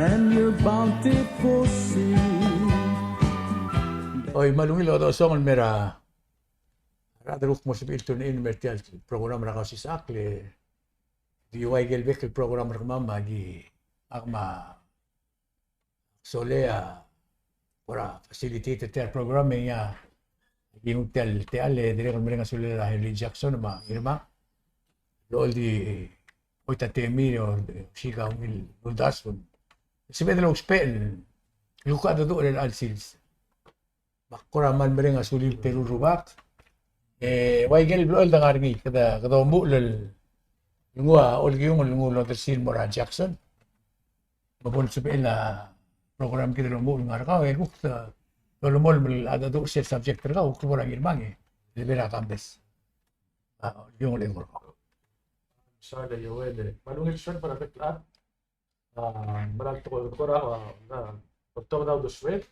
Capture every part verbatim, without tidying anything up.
And your bountiful sea. Oi, me a ungil chodechosong el mer a rechad el kuk mo sebechir el tune in el mer tia el program er a Kausisechakl. Di ua ikel bek el program er kemam, me aki, ak me a Sole a kora facilitate er tia el program, e ngii a aki nguu tia el techall e dirrek el mereng a sulel a Henry Jackson me a Ngirmang el di oita temir e osiik a ungil uldasu. Sebeched el ousbech el kuk a dedu er a chelecha el sils. Me ak kora kmal mereng a sulir tirke el rubak. E ua ikel blechoel de ngar er ngii, kede, kede omuchel el nguu a olekiung el nguu el odersii el mo er a Jackson. Me bo lsebechel a program kid el omuchel el ngar er kau, e kuk de, dolemolem el dedu er sel subject er kau, kuk bo er a Ngirmang e, el mer a Kambes. A, olekiung el eko er kau. Sale Joel, me a ungil sueleb er a bek el chad. A, me a lak tekoi er kora, a, a, oltobed a uldesued.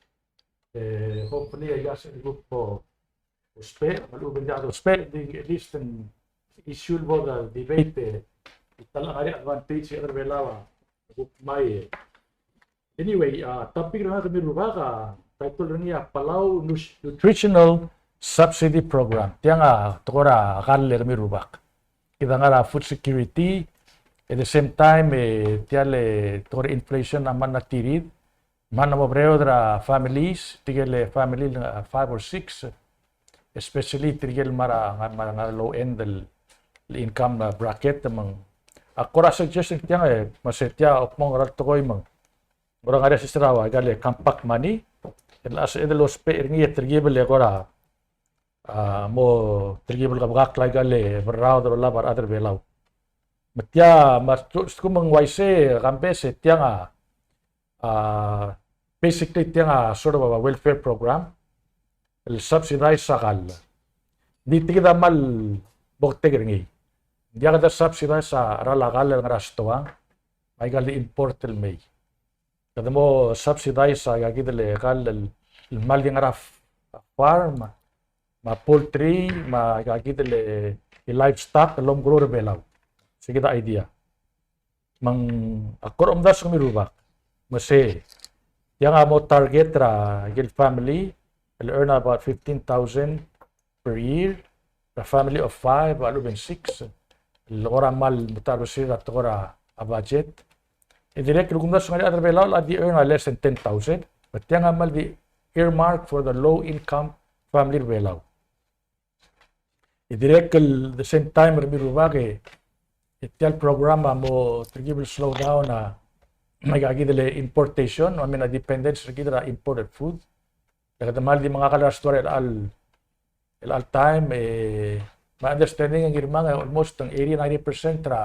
E, hopefully, a, ia se el kuk bo ousbech, me a lechub e ng diak dousbech, di at least ng issue el bo de debate, e, e ta el ngar er ngii a advantage er a Belau, a, kuk mai, e. Anyway, a, topic er ngak kemiu el rubak, a, title er ngii a Palau Nus-, Nutritional Subsidy Program. Tiang a tekoi er a kall er kemiu el rubak. Kid a ngar er a food security, at the same time, e, tia el, e, tekoi er a inflation a mla er tir, me ng mo bereod er a families, tirke el family, a, five or six, especially tirke el mla er a, ngar, ngar, ngar er a low end el, el income, a, bracket, me ng. A kora suggestion tiang, e, me se tia a kmo ng ngar er a tekoi me ng kora ngar er a sils er a ua, aika el compact money, el a sebeched el ousbech er ngii e telkib el kora, a, mo telkib el kebekakl aika el berraod el olab a rechad er a Belau. Me tia, me a stu-, stu-, me ng uaisei, Kambes, e tiang a, a, basically tiang a sort of a welfare program, el subsidize a kall. Ng di tia kid a kmal boktek er ngii. Ng diak de subsidize a cheral a kall el ngar er a stoang, me aika el di import el mei. Kede mo subsidize a aika kid el kall el, el kmal di ngar er a f-, farm, me a poultry, me aika kid el, e, livestock, el omekeroul er a Belau. Se kid a idea. Me ng, a kora omdasu kemiu el rubak. Me se, tiang a mo target er a ikel family, el earn about fifteen thousand per year, er a family of five, a lechub e ng six, el kora kmal mo ta er a besiil er a tekoi er a budget. E dirrek el kumdasu el ngar er a rechad er a Belau el di earn a less than ten thousand, me tiang a kmal di earmark for the low income family er a Belau. E dirrek el the same time er kemiu el rubak e, e tia el program a mo telkib el slow down a, aika kid el importation, I mean, a dependence er kid er a imported food. E kede kmal di mengakl er a stoang er a el, el all time, e, my understanding e Ngirmang, e almost ng eighty, ninety percent er a,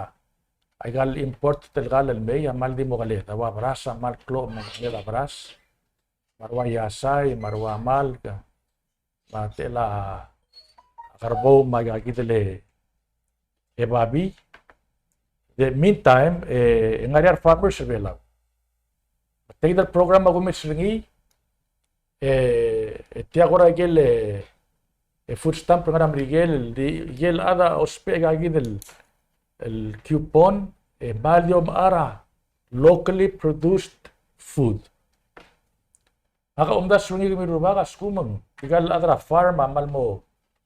aika el import el kall el mei, a kmal di mo keled, a ua beras, a kmal klou me ng keled a beras. Me a ua iasai, me a ua malk, me a techel a kerbou, me aika kid el, e babii. The meantime, e, e ngar er ngii a re farmers er a Belau. Tia kid el program a kumes er ngii, e, e tia kora ikel, e, e food stamp er a ngar er a Merikel, di, ikel chad a ousbech aika kid el, el coupon, e, kmal di omechar a locally produced food. Ngak a omdasu er ngii kemiu el rubak a lsekum ng, aika el chad er a farm a kmal mo,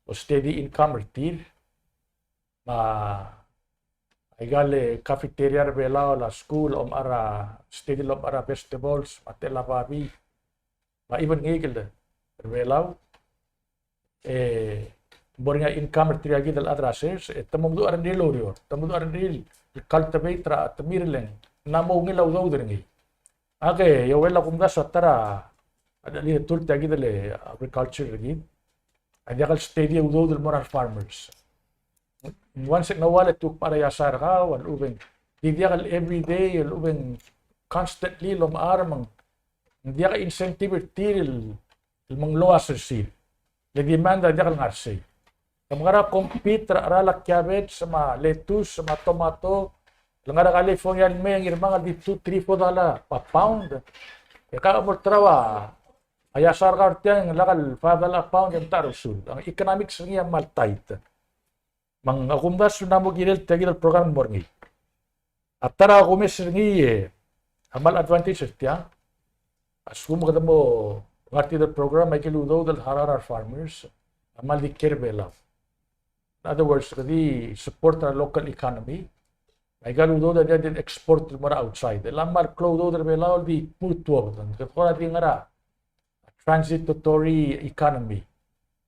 o steady income er tir. Me aika el cafeteria er a Belau el a skuul a omechar a, steady el omechar a vegetables, me a techel a babii, me a even ngikel er a Belau. E, bo er ngii a income er tirka kid el chad er a sers, e te mo meduch a rengrir el oureor, te mo meduch a rengrir el cultivate er a chetemir el ng, ng mo ungil a udoud er ngii. Ak e, Joel, a kumdasu a ta er a, a di, di tul tia kid el agriculture er kid. A diak el steady a udoud el mo er a re farmers. Once in a while e te kuk mechar a iasai er kau, a lechub e ng, di diak el everyday, a lechub e ng constantly el omechar me ng, ng diak a incentive er tir el, el menglou a sersir. Le demand a diak el ngar sei. Te mekera compete er a cheral a cabbage, me a lettuce, me a tomato, el ngar er a California el mei e Ngirmang el di two, three, four dollar a pound. E ka mo olterau a iasai er kau er tiang, lak el five dollar a pound e ng ta er a usul. Ng economics er ngii a kmal tight. Me ng a kumdasu ng mo kirel tia kid el program el mo er ngii. A ta er a kumes er ngii e, Kmal advantage er tiang. A lsekum kede mo ngar er tia el program, aike el udoud el harau er a re farmers a kmal di kiei er a Belau. In other words, kede di support er a local economy. Aika el udoud a diak di export el mo er a outside. E a kmal klou a udoud er a Belau el di mo tuobed. Kede kora di ngar er a transitory economy.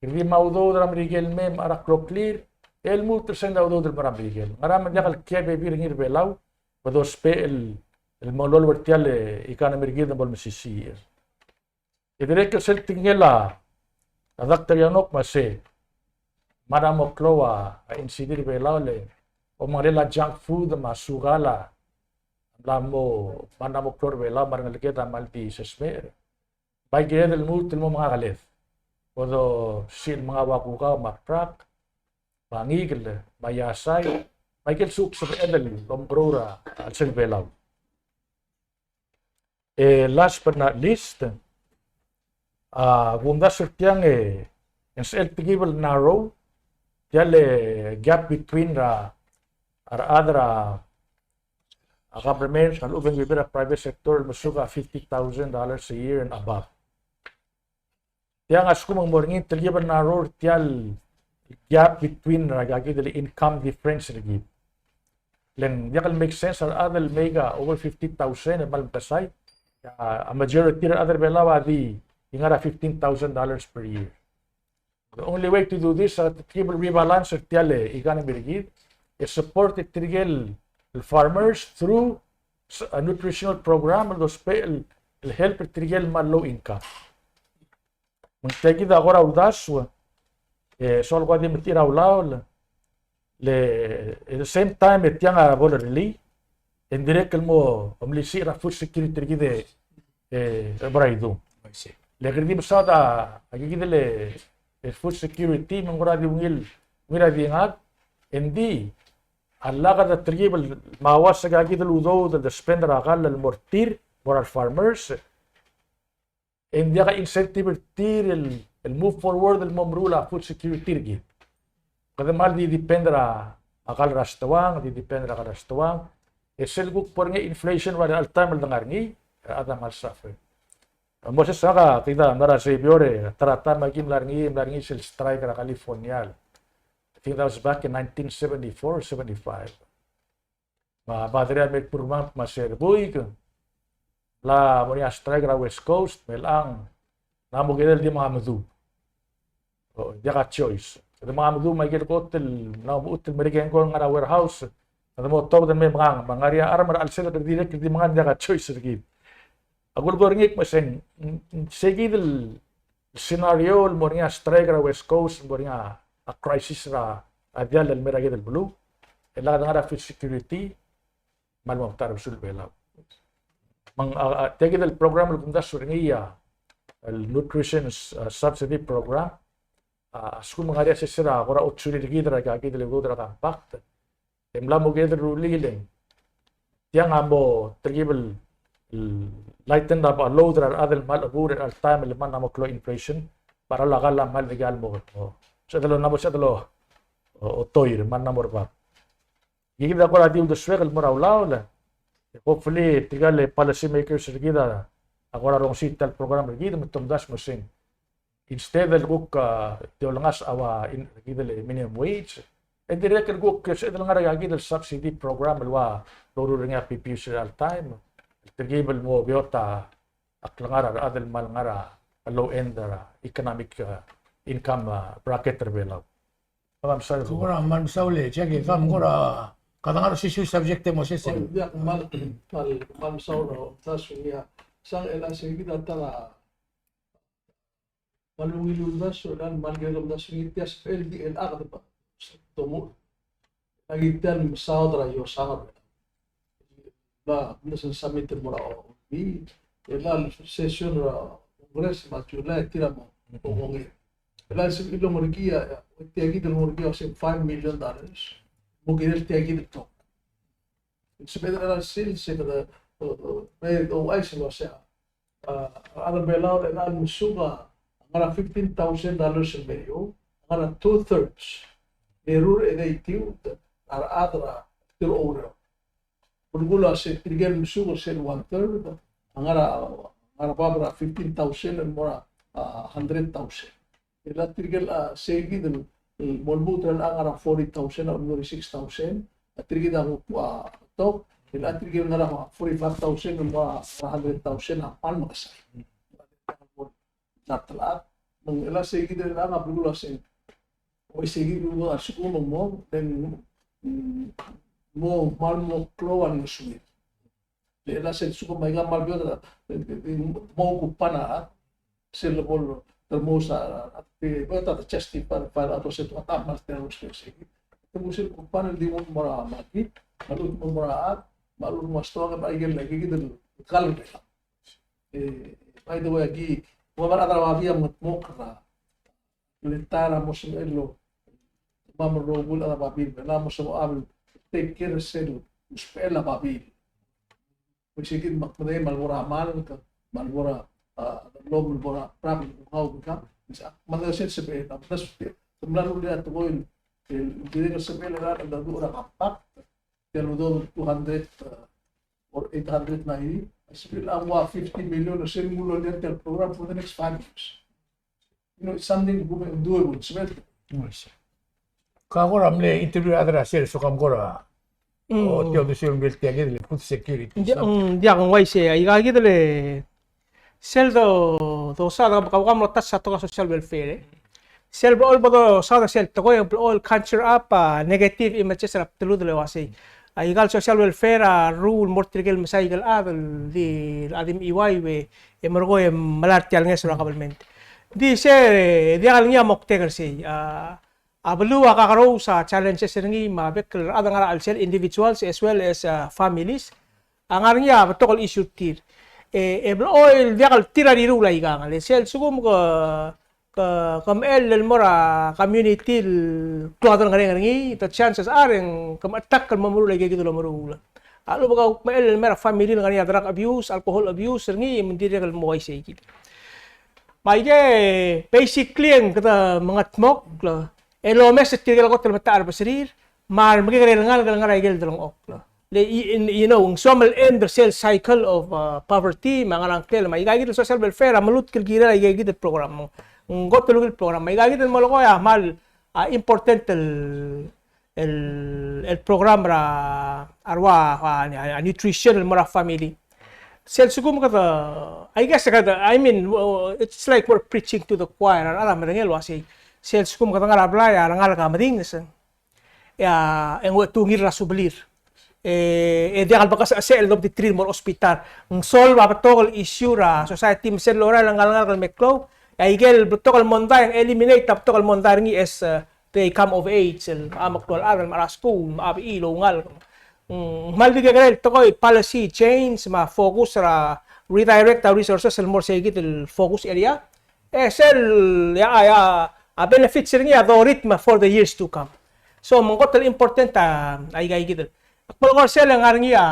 Kede di mo udoud er a Merikel el mei me a kloklir, e lmuut er sel udoud el mo er a Merikel. Ngera me ng diak el kiei a bebil er ngii er a Belau, me dousbech el, el mo lolab er tia el economy er kid el mo mesisiich. E dirrek el sel tekingel a Doctor Yanok me a se, me ng mo klou a, a incentive er a Belau el, omengerel a junk food me a sukal a, mla mo, me ng mo klou er a Belau, me a rengeleked a kmal di sesmecher. Bai kired el lmuut el mo mengakeled. Bo dosiik el menga ua kukau me a brak, me a ngikel, me a iasai, me aike el suk sebeched el omekeroul er a chelsel Belau. E last but not least, a, kumdasu er tiang e, e ng sebechel tekib el narrow tia el gap between er a, a rechad er a, a government, a lechub e ng bebil er a private sector, el mesuk a fifty thousand dollars a year and above. Tiang a lsekum ng mo er ngii, ng telkib el narrow er tia el gap between er a kid el income difference er kid. Le ng diak el make sense a rechad el make a over fifty thousand el kmal mekesai. A, a majority er a rechad er a Belau a di ngar er a fifteen thousand dollars per year. The only way to do this, a, to keep rebalance er tia el economy er kid, e support er tirke el farmers through s-, a nutritional program, el dousbech el, el help er tirke el kmal low income. Me ng tia kid a kora uldasu, e, soal kora di metirir a ulaol, le, at the same time, e tiang a bo lerellii, e ng dirrek el mo melisiich er a food security er kid e, e, er a Belau. Le kede di mesaod a, a kid el, e, food security, me ng kora di ungil, ungil a di ngak, e ng di, a lak a telkib el mo uase a kid el udoud el spend er a kall el mo er tir, mo er a re farmers, e ng diak a incentive er tir el, el move forward el mo meruul a food security er kid. Kede kmal di depend er a kall er a stoang, di depend er a kall er a stoang. E sel kuk bo er ngii a inflation er a chelecha el taem el dengar er ngii, e a rechad a kmal suffer. Mo se saka kid a mla er a Xavier e, ta er a taem a ki mla er ngii, mla er ngii sel strike er a California. I think that was back in nineteen seventy-four or seventy-five. Me a padre a mle kmo er kemam me a se, buik, ng mla mo er ngii a strike er a West Coast, me chelechang ng mo kired el di menga meduub. O, diak a choice. Kede menga meduub me aike el kot el, ng mo mechut el merek e ng ko el ngar er a warehouse, kede mo tobed el me mengang, me ng ngar er ngii a charm er a chelsel e kede dirrek el di mengang, diak a choice er kid. A kulekoi er ngii me se ng, ng, ng se kid el scenario el mo er ngii a strike er a West Coast, el mo er ngii a crisis er a diall el mei er a kid el beluu, e lak de ngar er a food security, me a lmo ta er a besul Belau. Me ng, a, a, tia kid el program el kumdasu er ngii a, el nutrition, a, subsidy program, a, a lsekum ng ngar er ngii a sesei er a kora ochotii er kid er a kid el udoud er a compact, e mla mo kired el rullii le ng tiang a mo telkib el lighten up a load er a rechad el kmal chebuul er a chelecha el taem el kmal mla mo klou a inflation, me a rechad a kmal dikea el mo, o, sebeched el mla mo, sebeched el, o, otoir, me a mla mo er bab. Kid a kora di uldesuek el mo er a ulaol, e hopefully tirka el policy makers er kid a kora rongesii tia el program er kid me te omdasu me se ng instead el kuk, a, di olengasech a ua, in, kid el minimum wage, e dirrek el kuk sebeched el ngar er ngii a kid el subsidy program el ua loruul er ngii a PPUs er a chelecha el taem, el telkib el mo beot a klengar er a rechad el kmal ngar er a low end er a economic, a, income, a, bracket er a Belau. Me kmal mesaul. Kora kmal mesaul e, Jack, e kau kora, kede ngar er a osisiu el subject e mo se se. Oh, diak, kmal, kmal, kmal mesaul er a omdasu er ngii a. Sang el a se kid a ta er a kmal ungil el uldasu, el kmal ungil el uldasu er ngii tia el sebechel di el ak de ba. Domuchel. Aki tia el mesaod er a iosang er a. Ba, mle sel summit el mo er a Olbiil, el session er a Congress me a July, tir a mo, mo kongei. El sebechel el omerekii a, tia kid el omerekii a se five million dollars. Mo kirel tia kid el tok. Sebeched el sils, se kede, e, e, me ouchais el uasei a, a, a rechad er a Belau er a chelecha el mesuk a ngar er a fifteen thousand dollars el mei, a ngar er a two thirds. E rur e dei tiu, a rechad er a tir oureor. belkul a se tirke el mesuk er sel one third, a ngar er a, ngar er a bab er a fifteen thousand el mo er a, a, hundred thousand. E a tirke el, a, seikid el, el mo lmuut er a ngar er a forty thousand, a forty-six thousand, a tirkid a mo, a, tok, e a tirke el ngar er a forty-five thousand el mo er a hundred thousand a kmal mekesai. Ng diak el chad. Me ng chelecha seikid el ngar er a belkul a se, oi seikid el ngar er a lsekum ng mo, ng, mm, mo, kmal mo klou a ngosuir. Le chelecha sel lsekum a ika kmal beot, e, e, e, mo ocupa a, sel bo el, te mo sa, a, a, e, beot a te justify, file a doset, a ta kmal tia el ngosuir seikid. Te mo sel ocupa el di mo er a market, me a lechub mo er a chad, me a lechub mo stoa, me a ikel, ikel, ikel, ikel, E, by the way, aki, ua bar a chad er a babii a mengedmokl er a, le ta er a mo sebechel el, me a rokui el chad er a babii, me a mo sebechel el take care er sel usbechel a babii. Me seikid me ak medengei me a lebo er a malk, me a lebo er a, a, lom, me a lebo er a brak, me a lebo er a kau, me a, me a sel sebechel, a, me a sebechel, me a lebo er a tekoi el, el, el sebechel er a, el, el, er a compact, tia el udoud el two hundred, uh, or eight hundred ninety, a sebechel a ua fifty million er sel nguu el tia el program for the next five years. You know, it's something doable, sebechel. Ka kora mle interview a chad er a sel, so kam kora, mm, o, tia el dusu el ngii el tia kid el food security. Ng diak, mm, ng diak, ng uaisei, aika kid el Sel do, dosaod, kau, kau, kau mlo touch a tekoi er a social welfare, e. Sel bo, bo dosaod er sel tekoi, bo conjure up a negative images er a bdelud el uasei. Aika el social welfare a rruul el mo er tirke el mesa ikel chad el di, el chad el mechiuaiu e, e merekong e melai er tia el ngeso er a government. Di se, diak el ngii a moktek er sei, a, a beluu a kakerous a challenges er ngii me a bek el chad el ngar er a chelsel, individuals as well as, uh, families. A ngar er ngii a betok el issue er tir. E, e blechoel diak el tir a riruul aikang. Le sel lsekum ke, ke, ke mechell el mo er a community el klou a delengerenger er ngii, the chances are e ng ke mechetakl el mo meruul aika kid el omeruul. A lechub e ke mechell el mo er a family el ngar er ngii a drug abuse, alcohol abuse er ngii, me ng dirrek el mo uaisei kid. Me aike, basically, e ng kede mengedmokl el omes er tirke el kot el metacherbeserir, me a remekekerei el ngalek el ngar er a ikel delengchokl. Le, y-, y-, you know, ng soam el end er sel cycle of, uh, poverty, me a ngerang klel, me aika kid el social welfare a melutk el kirel aika kid el program. Ng kot el ungil program. Me aika kid el molekoi a kmal, a, important el el, el program er a, a rua, a, a, a nutrition el mo er a family. Sel lsekum kede, I guess kede, I mean, w-, it's like we're preaching to the choir, a rechad a medengei el uasei. Sel lsekum kede ngar er a blai a rengalek a medinges, e a, e ng ua tungil er a subelir. E, e diak el bekesechesech el dobditerir el mo er a hospital. Ng solve a betok el issue er a society me sel lorael a ngalek el me klou. E a ikel betok el mondai, ng eliminate a betok el mondai er ngii as, e, they come of age, el, a meklou el chad, el mla er a skuul, me a bechiil, oungalek. Mm, kmal di kekerei el tekoi, policy change, me a focus er a redirect a resources el mo er seikid el focus area. E sel, a, a, a benefits er ngii a dorit me for the years to come. So, me ng kot el important a, aika kid el. Ak melekoi er sel ngar er ngii a,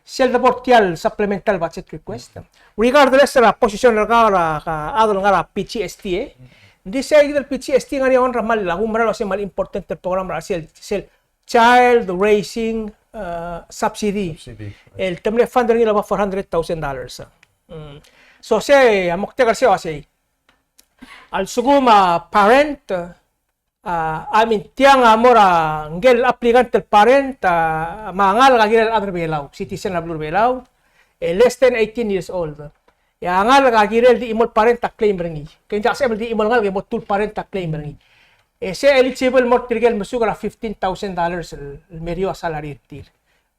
sel debo er tia el supplemental budget request. Regardless er a position er kau er a, a, chad el ngar er a P G S T, e. Ng di sei kid el P G S T ngar er ngii a ongeru me a, a kumerang el uasei kmal important el program er a sel, sel child raising, uh, subsidy. Subsidy. El te mle fund er ngii el about four hundred thousand dollars. Mm. So sei, a moktek er sei a uasei. A lsekum a parent, a, I mean, tiang a mo er a ngike el applicant el parent, a, me a ngalek a kirel el chad er a Belau, citizen er a beluu er a Belau, e less than eighteen years old. E a ngalek a kirel di chimo el parent a claim er ngii. Ke ng diak sebechem el di chimo el ngalek e mo two el parent a claim er ngii. E sei eligible el mo er tirke el mesuk er a fifteen thousand dollars el, el meriou a salary er tir.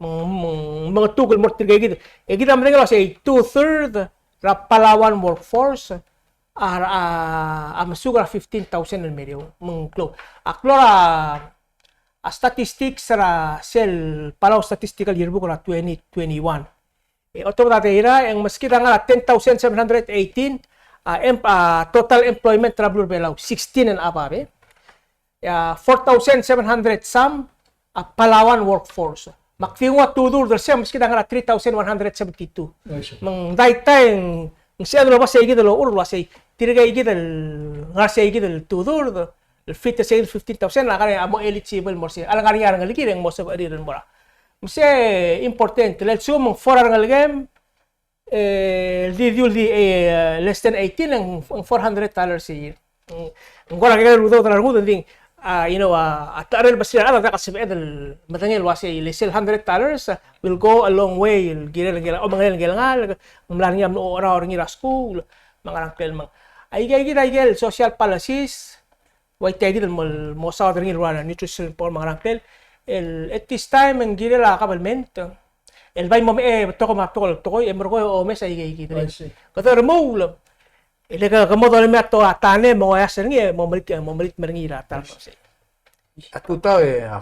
Me ng, me ng, me ng mengetuk el mo er tirke kid. E kid a medengei el uasei two third er a Palauan workforce a, a, a mesuk er a fifteen thousand el meriou, me ng klou. A klou er a, a statistics er a sel Palau Statistical Yearbook er a twenty twenty-one. E, otobed a data, e ng meskid a ngar er a ten thousand seven hundred eighteen, a, em-, a, total employment er a beluu er a Belau, sixteen and above, e. E a four thousand seven hundred some a Palauan workforce. Me ak di nguu a two-third er sei, meskid a ngar er a three thousand one hundred seventy-two. Uaisei. Me ng daitai ng, ng sebeched el oba sei kid el ochur el uasei, tirke kid el ngar er sei kid el two-third, el fit er sei kid el fifteen thousand, a ngar er ngii a mo eligible el mo er sei. A lengar er ngii a rengelekir e ng mo sebechir el mo er a. Me sei important, le lsekum ng four a rengelekem, e, di, di, di, e, less than eighteen, ng, ng four hundred dollars a year. Ng, ng kora kekerei el udoud er a rengud, ng di, a, you know, a, a ta er a basier a rechad a diak el sebeched el medengei el uasei, le sel hundred dollars, a, will go a long way, el kirel ngike el, omengerel ngike el ngalek, ng mla er ngii a mlo cherau er ngii er a skuul, me a ngerang, klel, me ng. Aike, aike, aike el social policies, ua tia kid el mo, mo saod er ngii el ua nutrition program me a ngerang, klel, el, at this time, ng kirel a government el bai mo, e, betok me a betok el tekoi, e merekong e omes aike, aike kid. I see. Kede remuul, e le ke, ke mo dolemii a tekoi a tane, me ng uaisei er ngii, e mo melit, mo melit me er ngii er a ta el. I see. A tutau e, a,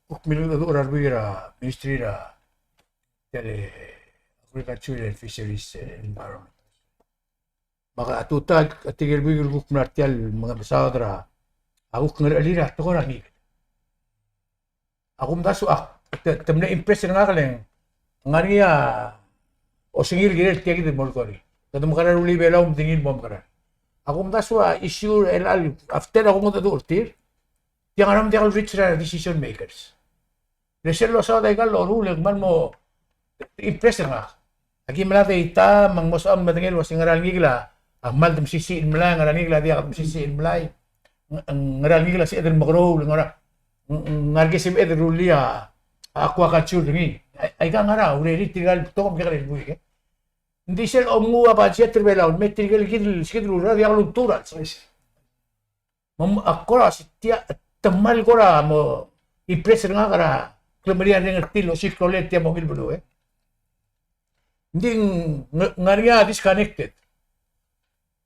kuk milil a, a, er a rebuik er a ministry er a, tia el, e, agriculture and fisheries, e, environment. Me a tutau, a tirke el buik el kuk mla er tia el mengemesaod er a, a kuk ngerechelir a tekoi er a ngikel. A kumdasu a, te, te mle impress er ngak el ng ngar er ngii a osengir el kirel tia kid el mo lekoi er ngii. Kede mekerang e rullii a Belau me te ngii el mo mekerang. A kumdasu a issue er chelecha el, after a kungedecheduch er tir, tiang a rechad a diak el reach er a decision makers. Le sel losaod aika el loruul e ng kmal mo impress er ngak. Aki melai a data me ng mo sebecham el medengei el uasei ngera el ngikel a kmal de mesisiich el melai, ngera el ngikel a diak de mesisiich el melai, ng-, ngera el ngikel a sebeched el mekeroul, ngera, ng-, ng-, ngar er ngii a sebeched el rullii a aquaculture er ngii. A-, aika ngera a urerir tirka el betok me kekerei el buik, e. Ng di sel omnguu a budget er a Belau el me tirke el kid el, kid el ureor a diak lultuil er a chelsel. Me ng, a kora se tia, te kmal kora mo impress er ngak er a klemeriar er ngii er tir el osiik a rolel tia el mo ungil beluu, e. Ng di ng, ng ngar er ngii a disconnected.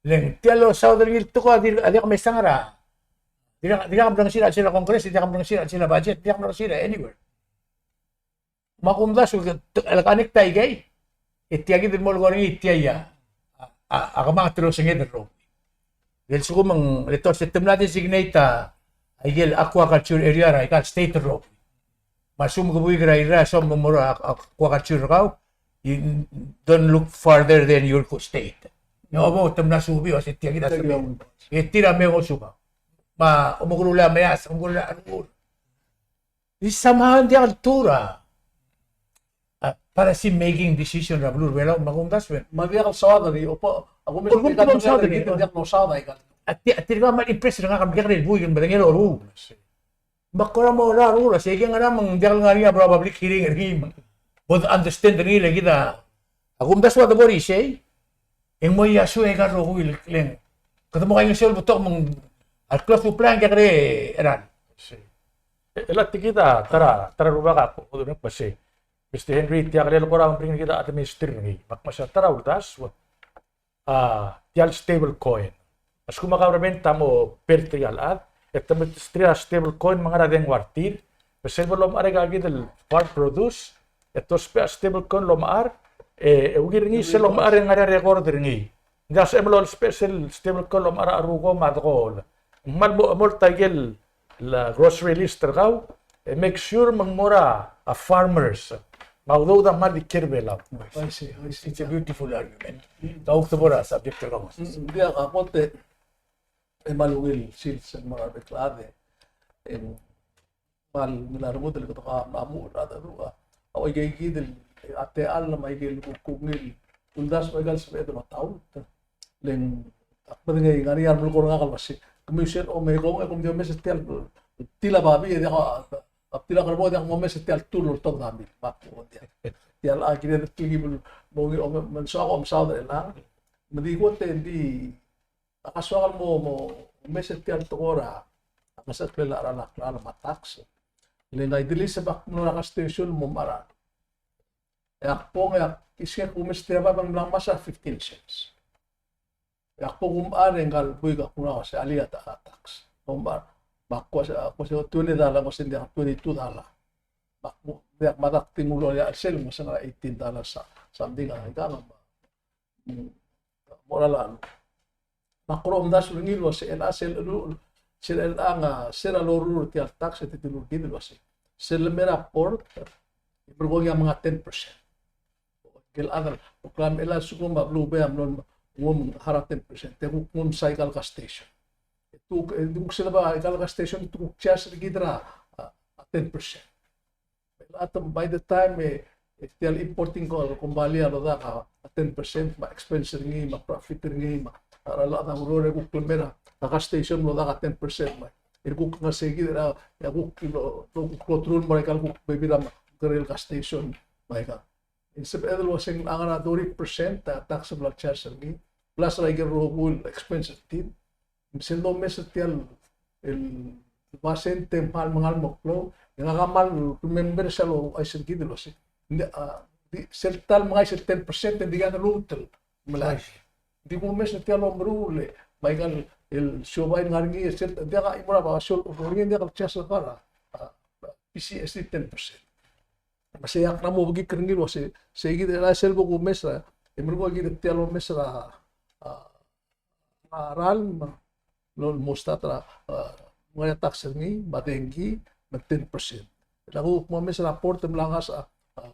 Le ng tia el losaod er ngii el tekoi a di, a diak mesang er a, diak, diak mrengesir er a chelsel a Congress, diak mrengesir er a chelsel a budget, diak mrengesir er a anywhere. Me a kumdasu el connect a ikei, e tia kid el mo lekoi er ngii tia a, a, a kemanget el osenged el rokui. E a lsekum ng, le te uasei te mla designate a, a ikel aquaculture area er aika el state el rokui. Me a lsekum ke buik er a Irrai e soam el mo er a aquaculture er kau, you don't look farther than your state. Ng obo te mla subii el uasei tia kid a sebeched. E tir a me ngosukau. Me a omekeroul a meas, omekeroul a rengul. Di somehow ng diak el tur a, a, policy making decision er a beluu er a Belau, me a kumdasu e. Me a diak el saod er ngii, opo, a kumdasu, diak el saod er ngii, diak el saod er ngii. A ti-, a tirka a kmal impress er ngak el kekerei el buik el medengei el loruul. Me a kora mo er a rengul, sei kid a ngerang me ng diak el ngar er ngii a bla public hearing er ngii me bo de understand er ngii le kid a A kumdasu a debo er isei, e ng mo iasue aika el rokui el kleng. Kede mo kaingeseu el betok me ng a klou el supply e ng kekerei er a. Sei. E, e le tia kid a ta er a, ta er a rubak a kuk, me sei. Mister Henry, tia kirel kora bring er kid a administer er ngii. Me ak mesa ta er a uldasu, a, tia el stable coin. A lsekum a government a mo pay er tirka el chad, e te mesterir a stable coin me ng ngar er a dengua er tir, me sel bo lomechar aika kid el farm produce, e te ousbech a stable coin el omechar, e, e ungil er ngii sel omechar e ng ngar er ngii a record er ngii. Ng diak sebechem el ousbech sel stable coin el omechar a cheruko me a dekool. Ng kmal mo, mo ta ikel el grocery list er kau, e make sure me ng mo er a farmers. Me a udoud a kmal di kiei er a Belau. I see, I see. It's a beautiful argument. Kau kuk debo er a subject er kau. Mm, ng diak a kot e, e kmal ungil sils el mo er a bek el chad e. E ng kmal mla rengud el kede kmal mo er a deruchall. A ua ika kid el, a techall me a ikel kuk ungil uldasu a ika el sebeched el metaut. Le ng ak medengei, ngar er ngii a remelekoi er ngak el uasei, kemiu sel omekong e kom di omes er tia el, tia el babii e diak, a tia el kerebok e diak momes er tia el tur el oltobed a mil, me ak mo diak. Tia el, a, kired el telkib el mo, mo, me ng soak a omesaod er chelechang. Me di kot e ng di, a, soak el mo, mo omes er tia el tekoi er a, a, ngesecheklel a cheral a klalo me a tax. Le ng a idliseb ak mlo er a gas station el mo mechar a E ak bong, e ak, isei ak kumes er tia el babii e ng mla ngmasech a fifteen cents. E ak bong kumechar e ngka el buik a kuk nguu a uasei alii a ta-, a tax. Kumechar. Me ak kuk uasei, kuk uasei twenty dollar, kuk uasei ng diak, twenty-two dollar. Me ak, me ak mada kuk di nguu el, a sel, kuk uasei ng ngar er a eighteen dollar sa-, something a, ika me. Mm. Mo er a llach. Me ak kora omdasu er ngii el uasei, a sel, sel chelechang, a, sel loruul er tia el tax e te dilu er kid el uasei, sel lemei er a port, e merekong e ng ngar er a ten percent. Ngike el chad el, a lsekum a beluu a mlo nguu a ten percent, te kuk nguu a ika el gas station. Te kuk, e te kuk sel bai ika el gas station, te kuk charge er kid er a, a, a ten percent. Me At by the time e, e tia el importing ko, kombalii a lodak a ten percent, me a expense er ngii, me a profit er ngii, me a, a, a, a ureor e kuk el mei er a gas station el lodak a ten percent, me e kuk ngar sei kid er a, e kuk lo, lo, kuk lo truul el mo er aika el kuk bebil er a ngerel gas station, me aika. E sebeched el uasei ng ngar er a thirty percent a tax el bla charge er ngii, plus er aike el rokui el expense er tir. Me sel domes er tia el, el basent e kmal mengal mo klou, e ngak a kmal remember sel ouchais er kid el uasei, ng di, a, di, sel ta el mengais el ten percent e ng di kede lmuut el melai. Ng di kumes er tia el omeruul e, me aika el siobai el ngar er ngii, sel, ng diak a chimo er a basio el ngar er ngii, ng diak el charge el kar a, a, PGST ten percent. Me sei ak mla mo bekikl er ngii el uasei, sei kid el chelecha sel bo kumes er a, e merekong e kid a tia el omes er a, a, a ralm, me ng mo start er a, a, ngar er ngii a tax er ngii, me a dengki, me a ten percent. E a kuk mo mes er a port e mla ngasech a, a,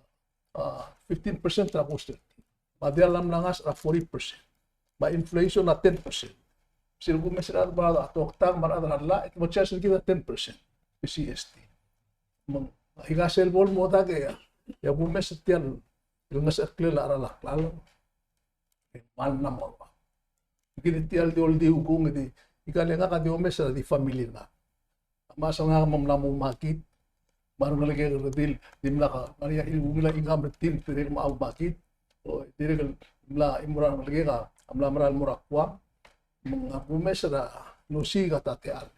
a, fifteen percent er a cost er tir. Me a diall a mla ngasech er a forty percent. Me a inflation a ten percent. Sel kumes er a, me a toktak me a rechad er a llach, e te mo charge er kid a ten percent. PGST. Me ng, aika sel bo el mo dak e, e a kumes er tia el, el ngesecheklel a cheral a klalo. E kmal mla mo ruang. Kid tia el di oldiukung e di, ika el ngak a di omes er a di family er ngak. A mas er ngak me ng mla mo makit, me a rengelekek el redil, dimlak a, ngar er ngii a ungil a income er tir, dirrek el mo makit, o, dirrek el mla chimo er a rengelekek a, a mla mera el mo er a Guam, me ng kumes er a Nusik a ta er a techall.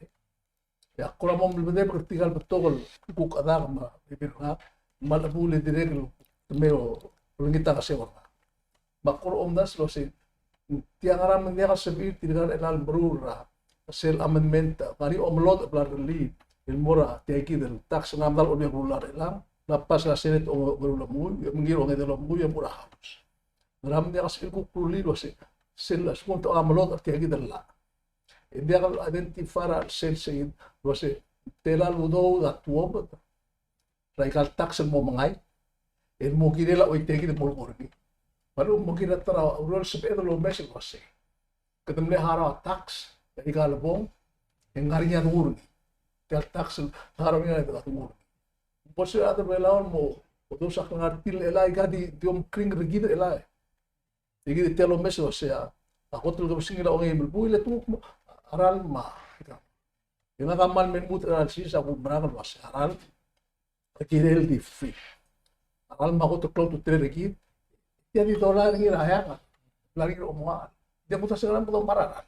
E ak kora mo melebedebek er tirka el betok el kuk chedak me a bebil er ngak, me a lechub e dirrek el te mei olengit a ngeseu er ngak. Me ak kora omdasu el uasei, tia ngera me ng diak el sebechir tirka el chelecha el meruul er a sel amendment, ngar er ngii a omelodech el bla lerellii el mo er tia kid el tax, ng mla medal olbiil er a beluulechad er chelechang, mla pass er a Senate ongeru el omenguiu, e mengiil er a ongedei el omenguiu e mo er a House. Ngera me ng diak el sebechir el kuk rullii el uasei, sel lsekum te omelodech er tia kid el llach, e ng diak el identify er a chelsel sei el uasei, tela el udoud a tuobed er aika el tax el mo mengai, el mo kirel a choitii kid el mo er ngii. Me a lechub e mo kirel a ta er a ureor el sebeched el omes el uasei, kede mle harau a tax er aika el bong, e ng ngar er ngii a dengur er ngii. Tia el tax el harau er ngii a dengur er ngii. Bo lsebechir a rechad er a Belau el mo, mo dous a klengar er tir el chelecha, aika di, di omekringel er kid el chelecha. E kid tia el omes el uasei a, a kot el kebesengil a ongeim el buil e te kuk mo, a ralm a, e ngak a kmal me lmuut er a analysis a kumerang el uasei a ralm a kirel di free. A ralm a kot el klou a ultutelel er kid, tia di dolai er ngii er a eanged, dolai er ngii er a omengull. Di a kuk ta se ngera me kede omar a ralm.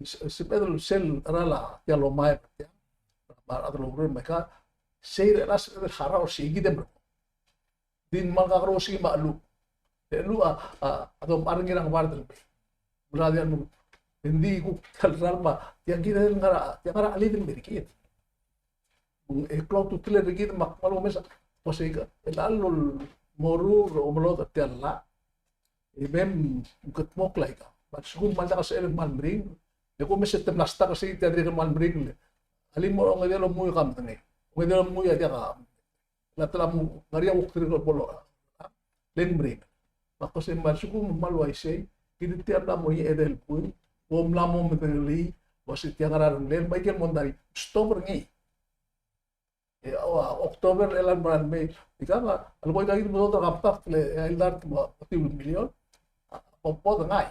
Se-, sebeched el sel cheral a tia el omaip, tia, me a rechad el oureor me aika, sei er a sebeched el harau er sei kid e merekong. Di ng kmal kakerous me a cheluch. E cheluch a, a, a domechar er ngii er a ngebard el mei. Mla diak el, ng di kuk tia el ralm a, tia kid el ngar er a, tia ngar er a chelid el mei er kid. E klou a ultutelel er kid me ak kmal omes a, uasei ka, el chelecha el moruul er a omelodech er tia el llach, e mei me kldmokl aika. Me a lsekum me ng diak a sebechel el kmal meringel, e kumes e te mla stuck er sei, tia dirrek el kmal meringel. Alii, mo er a ongedei el omenguiu e ke medengei. Ongedei el omenguiu a diak a, la tela mo, ngar er ngii a kuk dirrek el bo lo, le ng meringel. Me ak kmo sei me a lsekum me ng kmal uaisei, kid tia el mla mo er ngii a edei el buil, bo mla mo medengelii, uasei tia ngar er a rengelel, me aike el mondai, stop er ngii. E, a, October el mera el mei, ika me a, a leko aika kid el mo dodod er a compact el, e, el dart me a, a tiu el million, a, bo, bo dengai.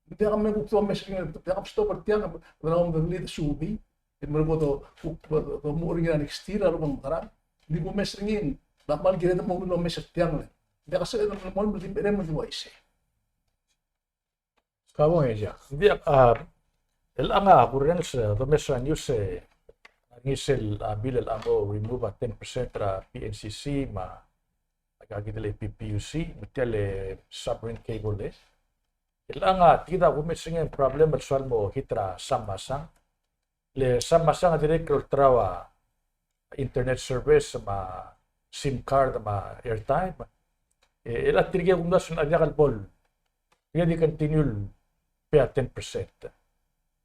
Ng diak me kuk domes er ngii, ng diak a stop er tiang, me ng mo medengelii e subii, e merekong e kuk, do, do, mo er ngii er a next year, a lebo ng mekerang. Ng di kumes er ngii, ng diak kmal kired el mo omes er tiang, le ng diak a sebeched el mo, mo di merem el di uaisei. Ka bong e Jack. Ng di, a, el chang a kurrenges, e, domes er a news, e, ng ngar er ngii sel, a, bill el mo remove a ten percent er a PNCC me a, a, kid el PPUC, me tia el submarine cable, e. El chang a, tia kid a kumes er ngii a problem el soal mo hit er a Sam Masang. Le Sam Masang a dirrek el olterau a internet service me a SIM card me a airtime. E, el a tirke a kumdasu e ng diak el bo el, tirke a di continue el pay a ten percent.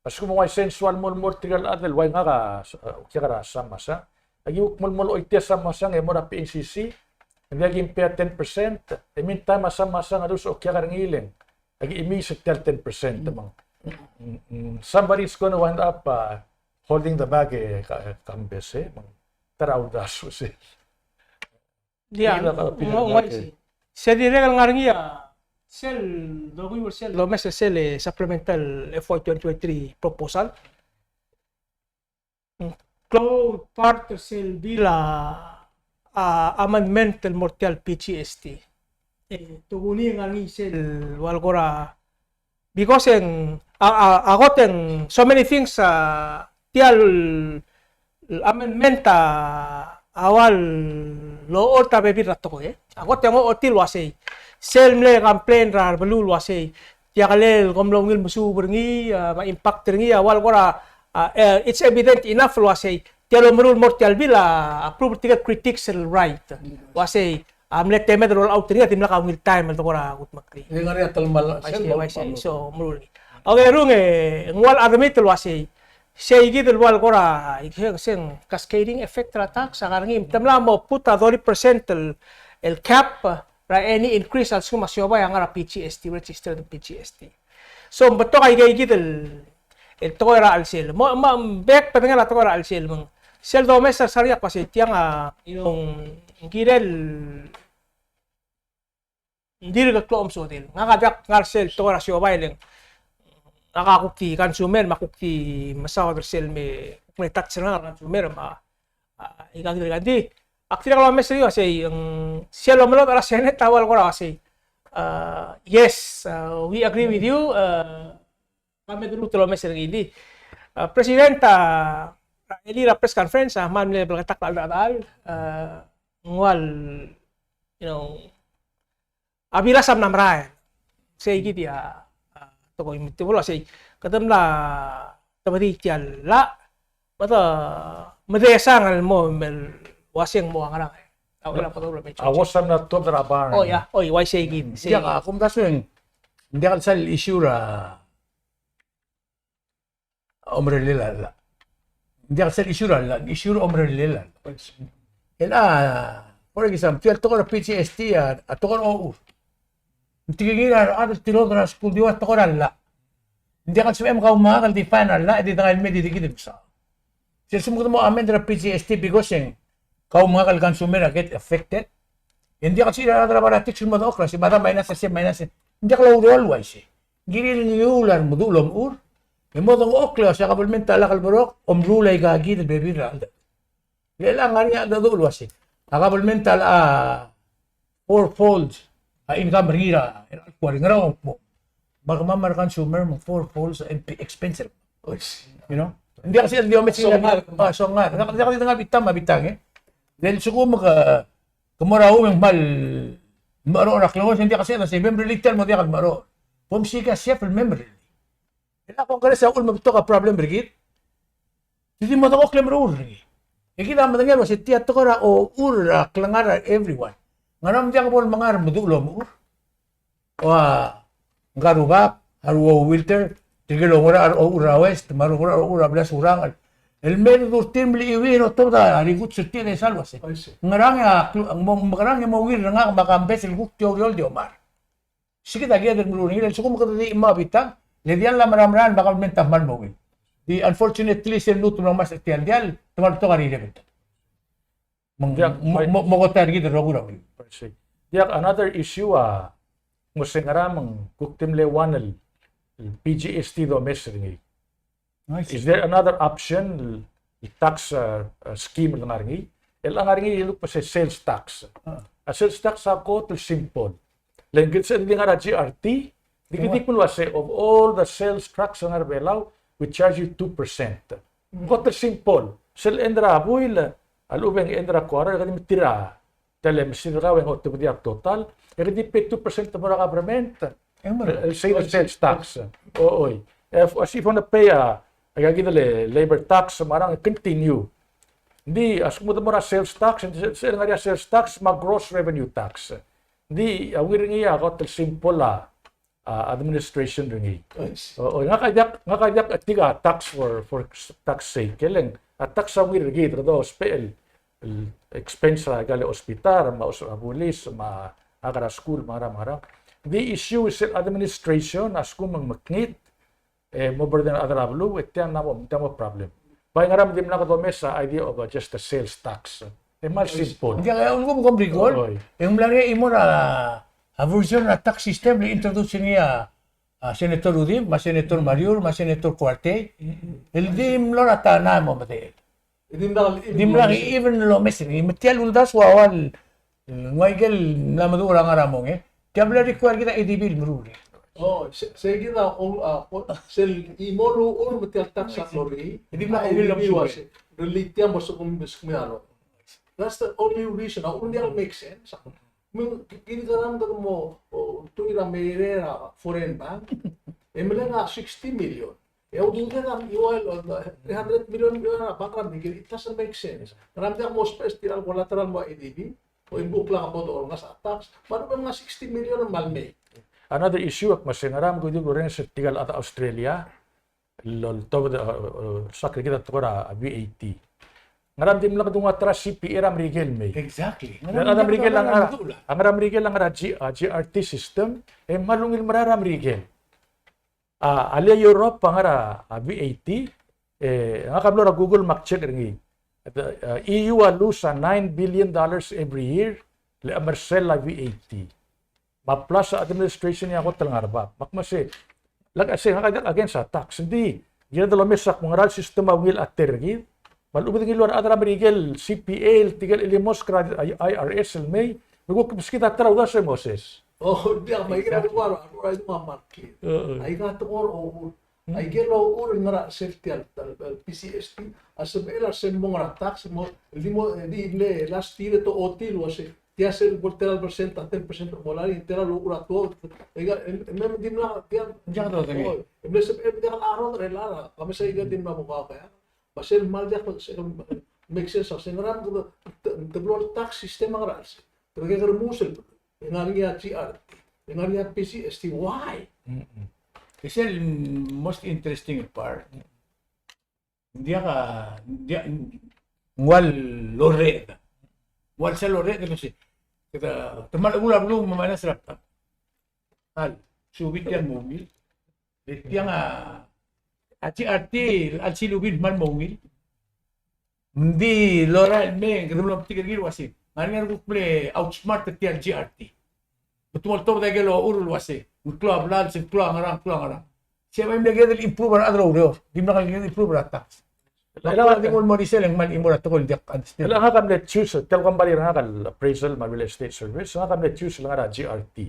A lsekum ng uaisei e ng soal mo el mo er tirke el chad el ua ngak a, a, okiak er a Sam Masang. Aki kuk mo el mo el choitii a Sam Masang e mo er a PNCC, e ng diak kim pay a ten percent, e meantime a Sam Masang a lus okiak er ngii e le ng aki chemiis er tia el ten percent, me ng, mm, mm, somebody is gonna wind up, uh, holding the bag, e, ka, e, kambes, e, me ng, ta er a uldasu sel. Ia, ng uaisei. Sel dirrek el ngar er ngii a, sel, donguiu er sel, domes er sel, e, supplemental F Y twenty twenty-three proposal. Klou el part er sel bill a, a, amendment el mo er tia el P G S T. E, tokuni ngar er ngii sel ua el kora, because e ng, a, a, a kot e ng so many things, a, tia el amendment a, a ua el locholt a bebil er a tekoi, e. A kot e ng ochotii el uasei. Sel mle complain er a beluu el uasei. Tia kele el kom mlo ungil mesuub er ngii, a, me a impact er ngii, a, ua el kora, a, e, it's evident enough el uasei. Tia el omeruul el mo er tia el bill a, approve er tirke el critics el right. Uasei, a, mle temed el roll out er ngii a dimlak a ungil taem el de kora kudmeklii. Ng ngar er ngii a telemall, uaisei, sel uaisei, so, meruul er ngii. Okay, rung e, ng ua el admit el uasei. Sei kid el ua el kora, e, se ng cascading effect er a tax, a ngar er ngii, te mla mo put a thirty percent el, el cap, er a any increase a lsekum a siobai a ngar er a P G S T, registered P G S T. So, ng betok a ikeikid el, el tekoi er a chelsel. Mo, mo, bek bedengel a tekoi er a chelsel, me ng sel domes er a sariak a uasei tiang a, you know, ng kirel ng dirk klou a omesodel. Ngak a diak ngar er sel tekoi er a siobai e le ng, ngak a kuk di consumer, me a kuk di mesaod er sel me, kuk mle touch er ngak a consumer, me a, a, ika kid el kandi. Ak dirrek el omes er eou a sei, ng sel omelodech er a Senate a ua el kora a sei. Uh, yes, uh, we agree with you. Uh, ka me deruul el omes er ngii. Uh, President, uh, er a elii er a press conference, uh, me ng mle bleketakl a cheldechedechal, uh, ng ua el, you know, a bilas a mla merael. Sei kid a, a, tekoi me te bo el uasei. Kede mla tebedii tia el llach, me te, me te medesang el mo, me uasei ng mo a ngerang. A, ua el, a, ua el, a, ua se mla tuobed er a bar. Oh, yeah. Oh, uaisei kid. Sei. Diak, a, kumdasu e ng diak el sal issue er a omerellel a llach. Ng diak sel issue er a llach, issue er a omerellel a llach. El a, for example, tia el tekoi er a P G S T a, a tekoi er a ochur. Ng tekingir a rechad el tilobed er a skuul, di ua tekoi er a llach. Ng diak el sebechem kaumakak el define a llach, e di dengai el mei e di kid el mesaod. Sel lsekum kede mo amend er a P G S T because e ng kaumakak el consumer a get affected. E ng diak el sebechir a rechad er a politics el mo dengchokl el uasei, me a da minus er sei, minus er sei. Ng diak loureor el uaisei. Ng kirir el ngiul a remeduch el omechur, e mo dengchokl el uasei a kabelment a lak el berok, omeruul aika kid el bebil er a cheldecheduch. Le chelechang e ng ngar er ngii a cheldecheduch el uasei, a kabelment a locha fourfold a income er ngii er a, er a, ngera el kmo. Me kemam a re consumer me ng fourfold a expense er. You know? Ng diak sel di omes, songar. A, songar. Ng diak di dengar a bitang me a bitang, e. Le lsekum ke, ke mo er a ua me ng kmal mecherocher a klengol, ng diak sel, se mem er a retail mo diak el mecherocher. Kom siik a chef el mem er a retail. E a Congress a uchul me betok a problem er kid. Te di mo dengchokl el meruul er ngii. E kid a medengei el uasei tia tekoi er a ochur er a klengar er a everyone. Ngera me ng diak bo lemengai a remeduch el omechur? Ua ngka el rubak, a re Wilter, tirke el oungerachel er a ochur er a West, me a re oungerachel er a ochur er a blai er a Surangel. El mei e dul tir el mle chiuii e otobed a rikuts er tir e sal uasei, ngerang e a klu-, mo, mekerang e mo ungil er ngak me a kambes el kuk di oureor el di omar. Sei kid a kired el meruul er ngii, le lsekum kede di chimau a bitang, le diall a merael el merael me a kabelment a kmal mo ungil. Di unfortunately sel lmuut el mlo ngmasech er tia el diall, te kmal betok a rireb el tekoi. Me ng, diak, mo, mo, mo kot er kid el rokui er a uriul. Diak, another issue a, ng uasei ngera me ng kuk di mle one el, el P G S T domes er ngii. I see. Is there another option, el tax, uh, uh, scheme el ngar er ngii? El ngar er ngii el kmo se sales tax. Ah. A sales tax a kot el simple. Le ng kid sel di ngar er a G R T, di kid di kmo el uasei, of all the sales tax el ngar er a Belau, we charge you two percent. Mm. Kot el simple. Sel end er a buil, a lechub e ng end er a quarter, e kede di metir a, te le mesid er kau e ng otebedii a total, e kede di pay two percent mo er a government. E ng mera. El sei el sales tax. O, oi. If, as if you wanna pay a, a, aika kid el labor tax, me a ngerang, continue. Ng di, a lsekum kede mo er a sales tax, sel, sel ngar er ngii a sales tax, me a gross revenue tax. Ng di, a ungil er ngii a kot el simple a, a, administration er ngii. Yes. O, o, ngak a diak, ngak a diak, a tia a tax for, for tax sake, e le ng, a tax a ungil er kid, kede ousbech el, el expense er aika el hospital, me a os-, a bulis, me a, a ngar er a skuul, me a ngerang, me a ngerang. Ng di issue sel administration, a lsekum ng mekngit, e mo burden a rechad er a beluu, e tia a mo, tia a mo problem. Bai ngera me dimlak domes a idea of a just a sales tax. E mal simple. Ng diak, e, ulekum kom recall, oi, e ng mla er ngii a chimo er a, a version er a tax system el introduce er ngii a, a Senator Rudimch, me a Senator Mariur, me a Senator Kuartei. El di mlo er a ta el mo medechel. Dimlak, dimlak even lomes er ngii. Me tia el uldasu a ua el, ng ua ikel mla meduch er a ngar er a mong, e. Tia mla require kid a ADB el meruul. Oh, se, se kid a, o, a, o, sel chimo el uchul me tia el tax a mo er ngii. Dimlak a ungil el ua se, really tia mo se kom, se kom a lo. That's the only reason. A uchul ng diak el make sense. Me, kid a ngera me kede mo, o, ultuil er a mei er a foreign bank. E meleng a sixty million. E a udoud a, e ua el, o, three hundred million, e, a bank er a Merikel, it doesn't make sense. Ngera me diak mo ousbech er tirka el collateral el mo er a ADB, o imbuk el mo dechor el ngasech a tax, me a lechub e ng sixty million el mei. Another issue, ak mo se ngera me kede di orrenges er tirka el chad er a Australia, el, el tobed, e, e, e, sak er kid a tekoi er a VAT. Ngera me dimlak donguu a ta er a CPA er a Merikel el mei. Exactly. Ngera me dimlak a Merikel a ngar er a, a ngar er a Merikel a ngar er a G-, a GRT system, e ng mal ungil merael er a Merikel. A, a le Europe a ngar er a, a, VAT, e, ngak a mlo er a Google me ak check er ngii. The, a, EU a lose a nine billion dollars every year, le chemersel a VAT. Me a plus a administration e a kot el ngar er a bab. Me ak mo se, like I say, ngak a diak against a tax. Ng di, kired el omes a kmo ngera el system a ungil a ter er kid. Me a lechub e ng dilu a rechad er a Merikel el CPA el tirke el chelimosk er a I-, IRS el mei, me kuk meskid a ta er a uldasu e moses. Oh, diak, me aike el ua, ua, ua, ua market. Aika tekoi er a uchul. Aike el uchul el ngar er a sel tia el, el, el PGST, a sebechel a sel mo ngar er a tax, mo, el di mo, el di mle last year e te ochotii el uase, tia sel bo el tela el percent, a ten percent mo lak, tela el uchul a tuobed, aika, e, e, me dimlak, tia, diak, oh, e mle sebechel, diak el aro, er a, a mesa aika dimlak mo kau, me sel mal diak, sel make sense, sel ngar er a, te, te blo el tax system a ngar er a sel. Te ke remuul sel, e ngar er ngii a GRT, e ngar er ngii a PGST, why? Mm-mm. It's the most interesting part. Ng diak a, ng diak, ng ua el orreched. Ng ua el sel orreched el uase, kede, te mal chebuul a beluu me a minus er a bab. Al, subed tia el mo ungil. E tiang a, a GRT, a lselubil el kmal mo ungil. Ng di lorael el mei, kede mlo metik er ngii el uase, ng ngar er ngii a kuk mle outsmart er tia el GRT. Me te mo oltobed aike el ochur el uase, ng klou a blals, ng klou a ngerang, ng klou a ngerang. Se bai mle kired el improve er a rechad el oureor, dimlak el kired el improve er a tax. Chelechang a di mo er isel e ng kmal chimo er a tekoi el diak understand. Chelechang a ngak a mle choose, tia el company er ngak el appraisal me a real estate service, ngak a mle choose el ngar er a GRT.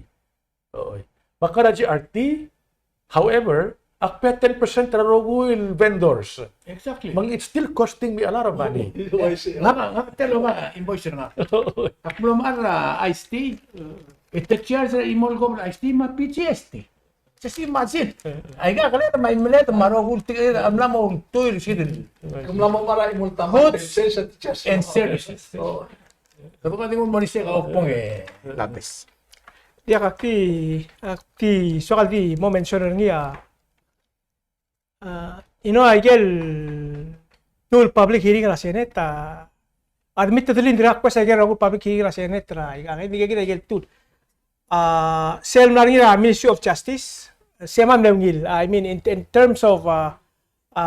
Oi. Me ak ngar er a GRT, however, ak pay a ten percent er a rokui el vendors. Exactly. Me ng it's still costing me a lot of money. Ngak, ngak a tia el oba invoice er ngak. Ak mlo mechar er a iced tea, e te charge er a chimo el kobor er a iced tea me a PGST. Just imagine. Aika a keled me a imeled me a rokui el tir a mla mo ultuil er sel. Ke mla mo mechar a chimo el tama. Goods and services. Kede ko di mo merisek a opong e. Lapes. Diak, ak di, ak di soak el di mo mention er ngii a, a, you know, aike el tuu el public hearing er a Senate, a, admittedly ng dirkak kues aike el rokui el public hearing er a Senate er a, aika, aike, aike el tuu. A, sel mla er ngii er a Ministry of Justice, se me a mle ungil. I mean, in, in terms of, a, a,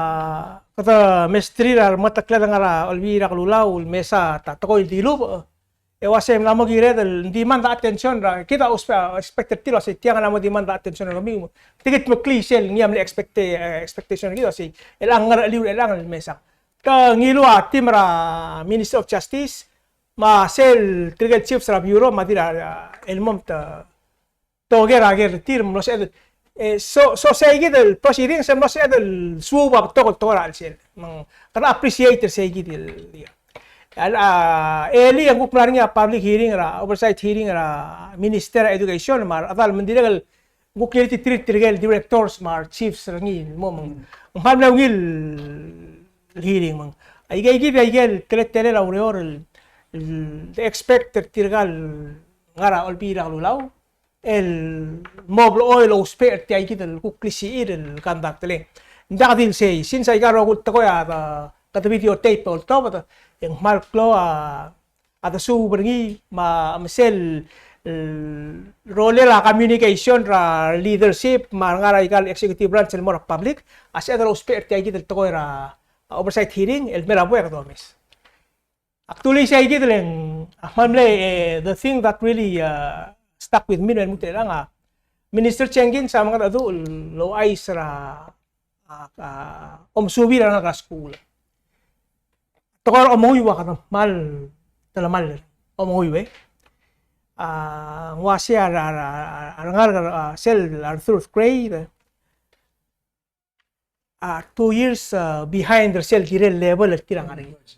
kede mesterir a remeteklel el ngar er a Olbiil er a Kelulau el mesa a tekoi el dilubech, e uase ng mla mo kired el demand a attention er a, kid a uspe-, expect er tir el uase tiang a mla mo demand a attention er kemiu. Tia kid a meklii sel ngii a mle expect-, e, expectation er kid el uase, chelechang a ngeracheliu er chelechang el mesa. Te ngiluu a team er a Ministry of Justice, me a sel tirke el chiefs er a bureau, me a dirrek el mo te, te oker a ker er tir, mlo sebeched, e, so, so sei kid el proceedings, e mlo sebeched el suub a betok el tekoi er a chelsel. Me ng, kede appreciate er sei kid el, a, elii e ng kuk mla er ngii a public hearing er a, oversight hearing er a Minister er a Education, me a rechedal me ng dirrek el kuk kired el tir, tirke el directors me a re chiefs er ngii el mo me ng. Mm. Ng kmal mle ungil el hearing me ng. Aike, aike, aike el teletelel a ureor el, el expect er tirka el ngar er a Olbiil er a Kelulau el mo blechoel el ousbech er tia kid el kuk klisichir el conduct le. Ng diak di el sei, since aika el rokui el tekoi a de, kede videotape el oltobed, e ng kmal klou a a de suub er ngii, me a, me sel, e, rolel a communication er a leadership, me a re ngar er aika el executive branch el mo er a public, a sebeched el ousbech er tia kid el tekoi er a, oversight hearing el mei er a buai e kede omes. Actually, sei kid el ng, a kmal mle, eh, the thing that really, uh, stuck with me, el mo er chelechang a Minister Jenkins a mengedecheduch el ouchais er a, a, a, omesuub er a rengalek er a skuul. Tekoi er a omenguiu a kede kmal telemall er a omenguiu, e. A, ng uaisei a, a, a, a rengalek er a, a, sel a re third grade, a two years, uh, behind er sel kirel level er tir a ngar er ngii.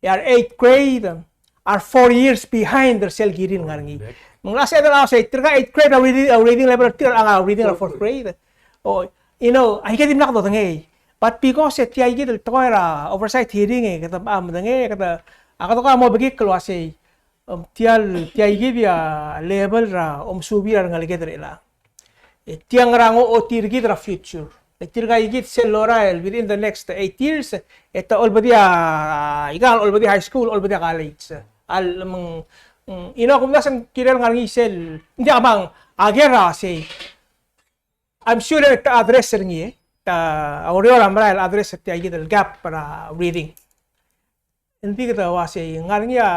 E a re eighth grade a re four years behind er sel kirel ngar er ngii. Me ng uaisei, a sei, tirka eighth grade a reading, a reading level er tir a ngar er a reading er a fourth grade. O, you know, aike dimlak dodengei. But because e tia kid el tekoi er a oversight hearing e kede, a, medengei, kede, a kede ko a mo bekikl el uaisei. Em, tia el, tia kid a level er a omesuub er a rengeleked er chelechang. E tia ngera ng ochotii er kid er a future. E tirka kid sel lorael within the next eight years, e te olbedii a, ikang el olbedii high school, olbedii a college. A le meng, mm, you know, kumdasu e ng kirel ngar er ngii sel, ng diak, me ng, a ker a sei. I'm sure e te address er ngii, e. Te, a Oreor a merael el address er tia kid el gap er a reading. Ng di kede uaisei, ngar er ngii a,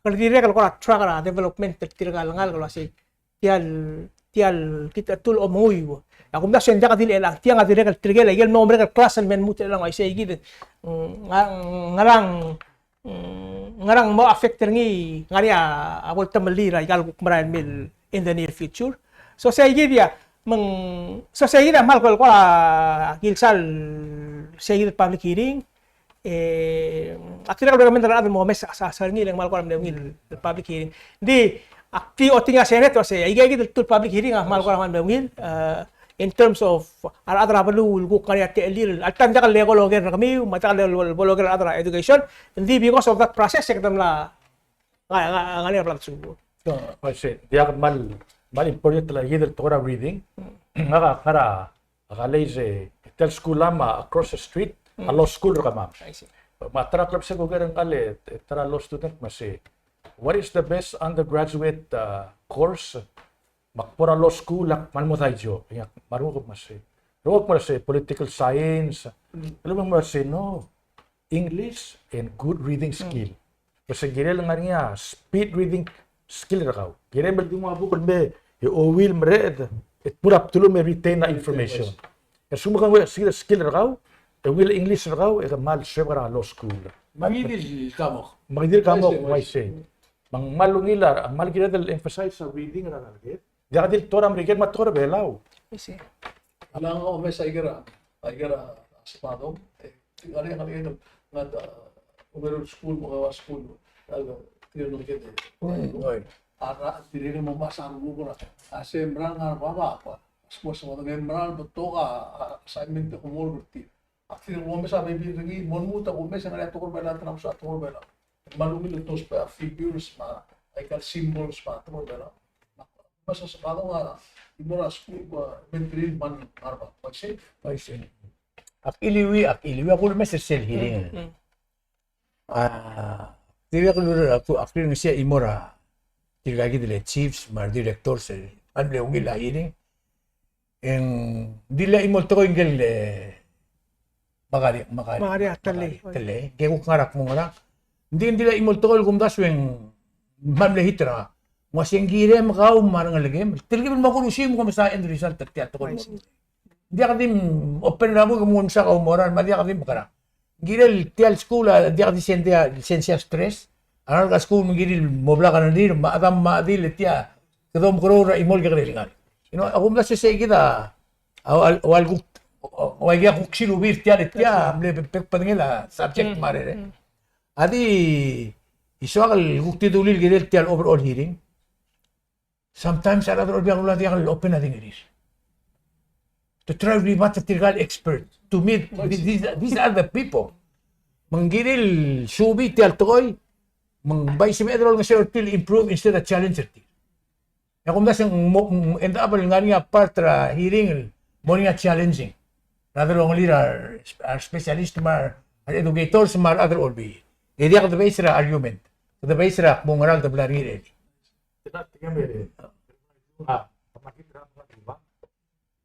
kede dirrek el kora track er a development er tirka el ngalek el uaisei, tia el, tia el, kid a tul omenguiu. A kumdasu e ng diak di le chelechang, tiang a dirrek el tirke el, aikel mlo merek el class el me lmuut el uaisei kid, mm, nga-, ngerang, mm, ngerang mo affect er ngii, ngar er ngii a, a bo el temellii er a ikal kuk merael el mei el in the near future. So sei kid a, me ng, so sei kid a kmal kora, kora kilsa el sei kid el public hearing. E, ak dirrek el recommend er a rechad el mo omes a, a, a, se er ngii e le ng kmal kora mle ungil el public hearing. Ng di, ak di ochotii a Senate, uaisei, aike kid el tul public hearing a kmal kora mle ungil, e, in terms of a rechad er a beluu el kuk ngar er ngii a techellir, alta ng diak el leko el oker er kemiu, me a diak el leko el oker er a rechad er a education, ng di because of that process e kede mla, nga, nga, ngar er ngii a bla desuub. Uaisei, diak, kmal, kmal important el kid el tekoi er a reading. Ngak a ngar er a, a college e, tia el skuul a mei across the street, a law school er kemam. I see. Me a ta er a klebesei el kuker er ngkal, e, ta er a law student me sei, what is the best undergraduate, uh, course? Me ak bo er a law school, ak kmal mo daijo, e ak kmal renguk me sei, renguk me sei political science. Mm. E le me sei, no, English and good reading skill. Me sei ng kirel ngar er ngii a speed reading skill er kau. Kirem el di nguu a buk el mei e ungil mereched, e te mo er a bdelum e retain a information. E a lsekum ke nguu a skill, skill er kau, e ungil English er kau, e ke kmal suebek er a law school. Me ngii di el kamok. Me ngii di el kamok, uaisei. Me ng kmal ungil a, kmal kired el emphasize a reading er a rengeleked. Diak di el tekoi er a Merikel me a tekoi er a Belau. I see. Ng omes aike er a, aike er a Sabadong, e, ngar er ngii a ngalek el, ngat, a, omerur el skuul, mo ua skuul, a, tirke el ngalek el, oi, a rechad tirke el mo mesa a rubak er a, a se mera el ngar er a bab, a, skuul Sabadong, e mera el betok a, a, assignment el homework er tir. Ak dirrek el omes a bebil er ngii, mo lmuut a kumes e ngar er ngii a tekoi er a Belau, te mesa a tekoi er a Belau. Me a lungil el tos a figures me a, aika el symbols me a tekoi er a Belau. Me a se Sabadong a, di mo er a skuul, a, elementary me a ngar er a bab. Uaisei? Uaisei. Ak iliuii, ak iliuii, ak ulemes er sel hearing. Mm, mm. A, dirrek el, ak, ak rirengesii a chimo er a, tirka kid el chiefs me a re directors, a mle ungil a hearing. E ng dilu a chimo el tekoi ngike el, e, Makaria, Makaria, Makaria, Tellei. Tellei. Ngike kuk ngar er a kmo ngerang. Ng di, ng dilu a chimo el tekoi el kumdasu e ng kmal mle hit er ngak. Ng uaisei, ng kirem kau me a rengelekem, telkib el mo kurusiu me kom mesa a end result er tia el tekoi. I see. Ng diak di open er a buik me kom mesa kau moral, me a diak di mekerang. Ng kirel tia el skuul a diak di sendii a, sendii a stress. A rengalek er a skuul me ng kirir el mo blak a rengrir, me a chedam me a chedil e tia, kede omekeroul er a chimo el kekerei el ngalek. You know, a kumdasu e sei kid a, a, a, a ua el kuk, a ua ikei a kuk silubii er tia el, tia, mle bek, bek el bedengel a subject me a rere. A di, e soak el kuk di dulii el kirel tia el overall hearing. Sometimes a rechad er a Olbiil er a Kelulau a diak el open a dingerir to try to rebut tirka el expert. To me, these, these are the people. Me ng kirir el subii tia el tekoi, me ng bai sebeched el olengeseu er tir el improve instead of challenge er tir. E a kumdasu e ng mo, ng end up el ngar er ngii a part er a hearing el mo er ngii a challenging. Rather longelir a re, a re specialist me a re educators me a rechad er a Olbiil. E diak de base er a argument. De base er a kmo ngera el de bla er ngii er elii. Tia, tia me, a, a, a,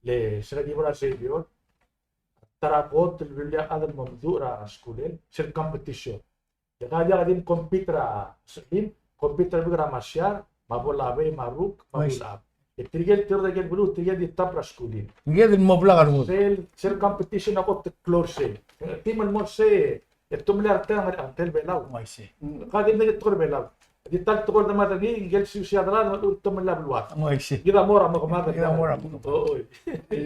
le, se er a chimo er a Xavier, ta er a kot el rullii a chad el mo meduch er a skuul el, sel competition. E ka diak di compete er a, se-, compete er a bek er a Marshall, me a Ponape, me a Ruk, me a Ais. Ulap. E tirke el, tirke el beluu, tirke el di top er a skuul. Tirke el mo blak a rengud. Sel, sel competition a kot el klou er sei. Team el mo er sei, e te mle er a tang er a, er a Belau. Ais. Ka di mle tekoi er a Belau. Di ta el tekoi er a demad er ngii, ngike el siusiad er a, me te mle er a beluad. Ais. Kid a mo er a mo kemad. Kid a mo er a mo kemad. O, oi. E, e,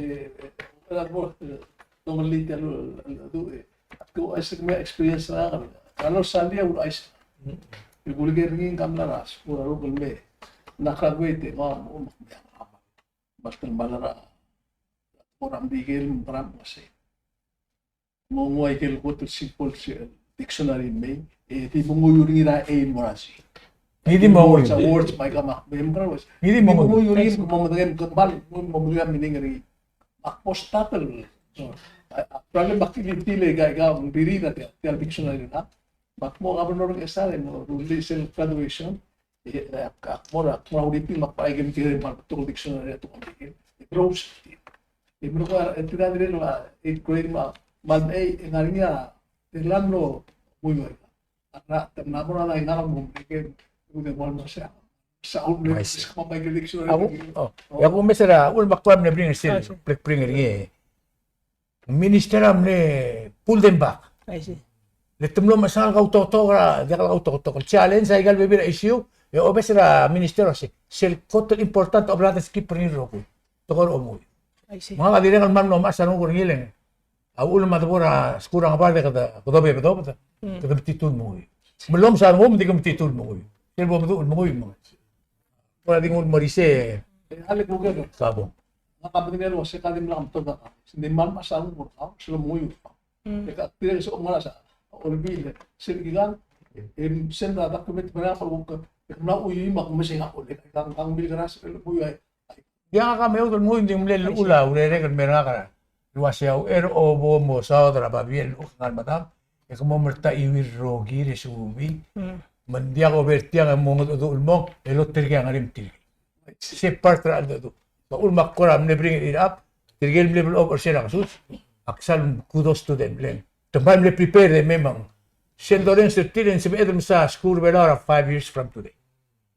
e, a mo, e, nongelii tia el, el, el, e, Ak uaisei me a experience er ngak, a losang a uluuchais. E kulekoi er ngii, ng mla er a skuul er a rokui el mei. Ng graduate e ng mo, me a, me a, me a, me a, mo er a Merikel, me a, me a sei. Mo nguu aike el kot el simple, se-, dictionary el mei. E di mo menguiu er ngii er a A el mo er a Z. Ngii di mo menguiu. Words, words, me aika me a, me a, me a, ngii di mo menguiu. Ngii di mo menguiu er ngii, mo medengei, mo kmal, mo, mo medengei a meaning er ngii. Ak mo start el, a, a, problem ak di, di le, ga, ga, ng di, di, na tia, tia el dictionary na. Me ak mo governor er a Ngchesar e mo rullii sel graduation. E, e, ak, ak mo er a, ak mo er a Ulipi me ak bai kem tirke el mal betok el dictionary a tekoi er ngii. E browse. E mo er a, e tirka el dirrek el eighth grade me a, me a, e, e ngar er ngii a, e ng mlo, mo, mo, Ais. Ak, o, e ak omes er a, uchul me ak kora mle bring er sel, bring, bring er ngii. Minister a mle pull them back. Ais. Le te mlo mechesang el kautoketok er a, diak el kautoketok. El challenge aika el bebil er a issue, e omes er a minister a se, sel kot el important a bla describe er ngii el rokui. Tekoi er a omenguiu. Ais. Me ngak a dirrek el kmal mlo mechas a renguk er ngii el ng, a uchul me a debo er a skuul er a Ngebard e kede, kede obebedobed, kede metitur el menguiu. Me lomes a rengum, me di ke metitur el menguiu. Sel bo meduch el menguiu me ng kora di nguu el mo er isei. E, a le kuker. Kabong. Ngak a medengei el uasei ka di mla mtobed a, se ng di kmal mechas a renguk er kau, sel menguiu. E ka tirke el se omengerachel a Olbiil, sel kikang, e send a document er ngak el kuk, e mla chuiuii me ak mesei ngak el, e kang, kang milkeras el menguiu a Ia ngak a meoud el menguiu, ng di mle llechul a urerek el mer ngak el uasei a uchei er a bo mosaod er a babier el llechul a ngar medam, e ke mo mertachiuir el rokir e suubii. Mm. Me ng diak oba er tiang e mo mengedecheduch el mong, e loterkii a ngerem tirkei. Se part er a cheldecheduch. Me a uchul me ak kora mle bring it up, tirke el mle blechob er sel ngesus, ak sal kudos to them, le ng. Te mle prepare e me mong. Sel dorrenges er tir e ng sebeched el mesa skuul er a Belau er a five years from today.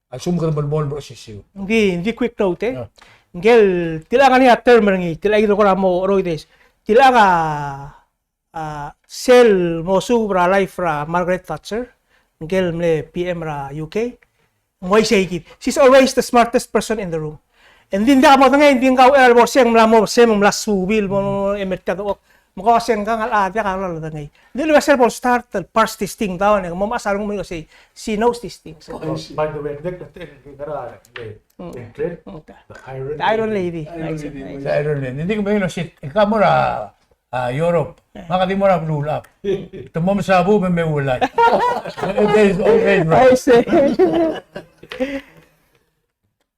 A lsekum kede melemolem er a osisiu. Ng di, ng di quick note, e. Ia. Ngike el, tilecha ngar er ngii a term er ngii, tilecha kid el kora mo cheroid er sei. Tilecha a, a, sel mo suub er a life er a Margaret Thatcher, ngike el mle P M er a U K, ng uaisei kid. She's always the smartest person in the room. E ng di ng diak modengei, e ng di ng kau el bo er sei ng mla mo, sei ng mla suubii el mo, mo, mo, e mer tia dechok. Me kau a se ng kang a diak a loldengei. Ng di le sel bo start el pass this thing down, e mo mechas a rengum el uasei, she knows these things. Oh, by the way, ngak a te, ngara, e, e, the Iron Lady. The Iron Lady. Nice, nice. The Iron Lady. Ng di kemiu el uasei, e ka mo er a, a, Europe. Ngak a di mo er a Belau. Te mo mesa bub e me uelai. There is always, right? I see.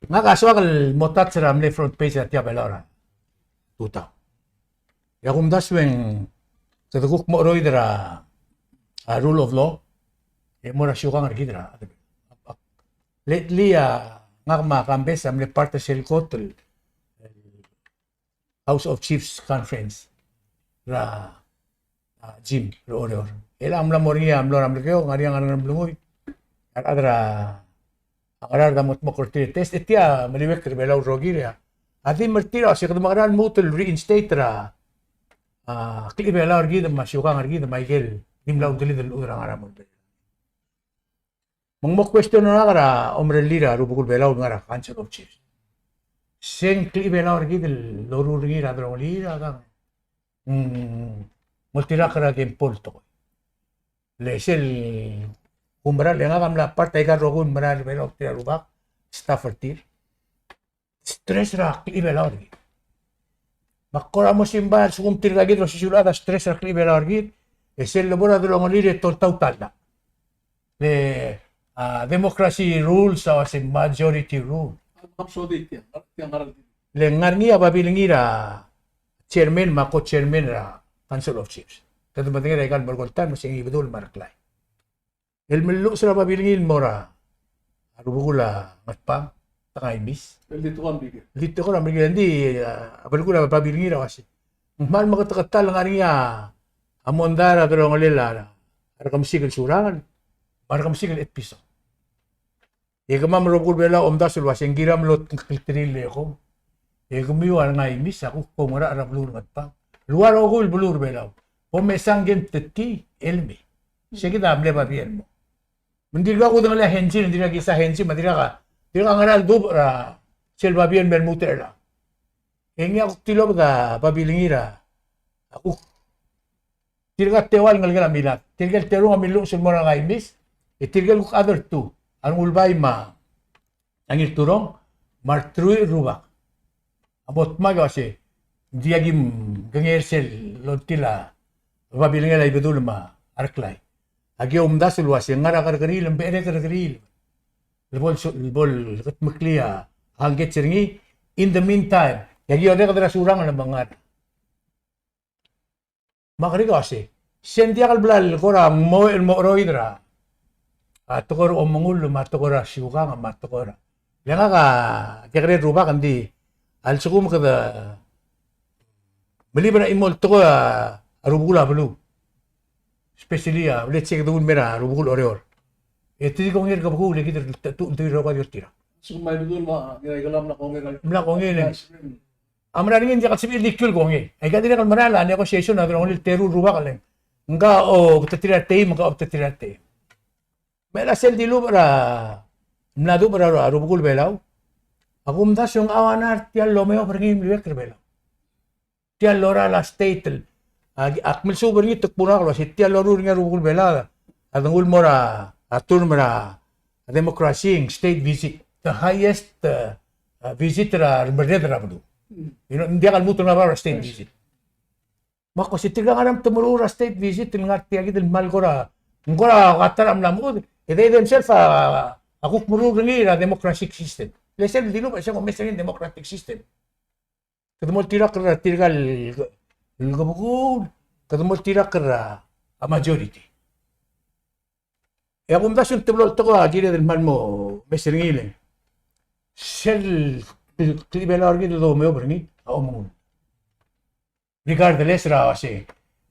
Ngak a soak el mo touch er a mle front page er a Tia Belau er a tutau. E a kumdasu e ng kede kuk mo cheroid er a, a, rule of law, e mo er a siukang er kid er a. Lately, a, ngak me a Kambes a mle part er sel kot el House of Chiefs Conference er a, a, gym er a Oreor. E le a mla mo er ngii a mlo er a Melekeok, ngar er ngii a ngar er a Ngeremlengui. A rechad er a Ngaraard a mo dmokl er tir e test, e tia meliuekl er a Belau el rokir e a di mer tir a se kede mekerang el lmuut el reinstate er a, a, klechibelau er kid me a siukang er kid me a ikel di mla uldelid el llechul er a ngar er a mo Me ng mo question er ngak er a omerellir a rubekul Belau el ngar er a Council of Chiefs. Se ng klechibelau er kid el loruul er ngii er a delongelir a kang, mm, ng oltirakl er a kempol tekoi. Le sel kumerang, le ngak a mla part aika el rokui el merael er a Belau, tir a rubak, staff er tir. Stress er a klechibelau er kid. Me ak kora mo simbai a lsekum tirka kid el osisiu el chad a stress er a klechibelau er kid, e sel lebo er a delongelir e te oltaut a llach. Le, a, democracy rules a uasei majority rule. Le ng ngar er ngii a babilngir a chairman me a co-chairman er a Council of Chiefs. Kede medengei er aika el melekoi el taem me se ngii bedul me a reklai. El melluches er a babilngir el mo er a rubekul a Ngatpang, Tengaimis. El di tekoi er a Merikel. El di tekoi er a Merikel, el di, a, belkul a babilngir a uasei. Ng kmal meketeketang el ngar er ngii a mondai er a delongelel a rekemesik el Surangel me a rekemesik el Etpison. E kemam el rubekul Belau a omdasu el uase ng kiram el otengkelterir el eko. E kemiu a Ngaimis a kuk oungerachel er a beluu er a Ngatpang el ua rokui el beluu er a Belau. Bo mesa ngii e ng tetii el mei. Se kid a mle babier el mo. Me ng dirkak kudengelii a hensi, ng dirkak kisa hensi, me ng dirkak, dirkak ngera el dubech er a sel babier el me lmuut er chelechang. E ngii a kuk tilobed a babilngir a kuk tirka el teua el ngelekel a Milad. Tirke el terung a milluches el mo er a Ngaimis, e tirke el kuk other two, a Rengulbai me a Ngirturong, me a reteruich el rubak a mo dmak el uase, ng diak kim kengei er sel loltil a babilngel a Ibedul me a Reklai. Aki omdasu el uase ng ngar er a kerrekeriil, ng becherei a kerrekeriil el bo el so-, el bo el kedmeklii a hangkets er ngii. In the meantime, e aki orreked er a Surangel me a ngar. Me a kerik a uase, se ng diak el bla el kora mo, el mo cheroid er a, a tekoi er a omengull me a tekoi er a siukang me a tekoi er a. Le ngak a kekerei el rubak, ng di a lsekum kede melib er a chimo el tekoi a rubekul a beluu, especially a, let's say, kede ulmei er a rubekul Oreor, e te di kongei er kebekul e kid el te-, tu-, te-, rokui a di oltirakl. Lsekum a Ibedul me a Ngiraikelau a mla kongei, mla kongei el A mera er ngii e ng diak el sebechir el di kiu el kongei. Aika dirrek el mera el negotiation a delongelii el teru el rubak el ng, ngka a obeteterir a teim, ngka a obeteterir a teim. Me a sel dilubech er a, mla dubech er a rubekul Belau, a kumdasu e ng ua ngar tia el omeob er ngii el meliuekl er Belau. Tia el lorael a state el, a, ak milsuub er ngii, te kmo er ngak el uase tia el loruul er ngii a rubekul Belau a dengul mo er a, a term er a democracy, state visit, the highest, uh, uh, visit er a remerreder er a beluu. You know, ng diak el lmuut er ngii a state visit. Me ak uase tirka a ngar er a meruul er a state visit el ngar tia kid el kmal kora, ng kora ta er a mla mechud, e they themselves a, a kuk meruul er ngii er a democratic system. Le sel dilubech e se ko mesa er ngii el democratic system. Kede mo oltirakl er tirka el, el kebekul, kede mo oltirakl er a majority. E a kumdasu e ng teblo el tekoi a kired el kmal mo mes er ngii el, sel klebelau er kid el domeob er ngii a omengull. Regardless er a uase,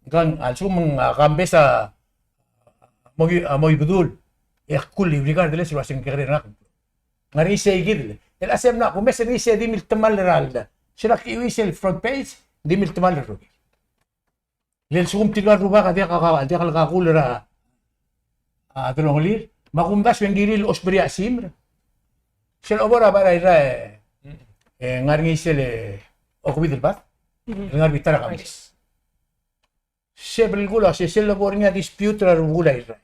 ngkang a lsekum ng, a, kambes a mo, a mo Ibedul, e ak kull, regardless er a uase ng kekerei er ngak. Ngar er ngii sei kid el, el a se mla kumes er ngii se di miltemall er a, sel a kiu sel front page, di miltemall er a rokir. Le lsekum tirka el rubak a diak a, diak el kakull er a, a delongelir, me a kumdasu e ng kirir el osmerii a chesimer. Sel obo er a bai er a Irrai, e ngar er ngii sel, e, okeuid el bad el ngar er a bita er a kambes. Se belkul a, se sel lebo er ngii a dispute er a rubekul a Irrai.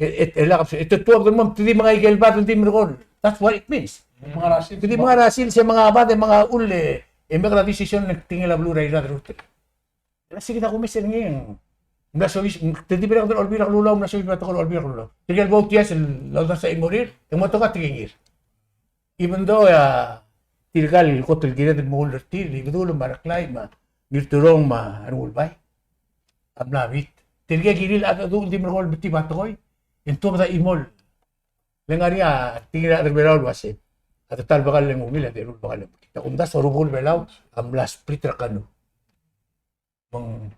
E, e, e, e te tuobed el mo, te di mengai ikel bad el di merekong. That's what it means. Te di menga er a sils, se menga a bad, e menga a chull, e, e mekera decision el tekingel a beluu er a Irrai er a ulterekokl. E a se kid a kumes er ngii, ng mla soiseb, te di merek er a Olbiil er a Kelulau, ng mla soiseb a tekoi er a Olbiil er a Kelulau. Tirke el vote yes el uldasu a chimorir, e ng mo tekoi a tekingir. Even though, a, tirka el kot el kired el mengull er tir, Ibedul me a Reklai me a Ngirturong me a Rengulbai a mla bit. Tirke el kirir a cheldecheduch el di merekong el metib a tekoi, e ng tuobed a chimo el. Le ngar er ngii a tekingir a rechad er a Belau el uase, a ta el bekall el ngii, a ta el bekall el ngii. A kumdasu a rubekul Belau a mla split er a kanu. Me ng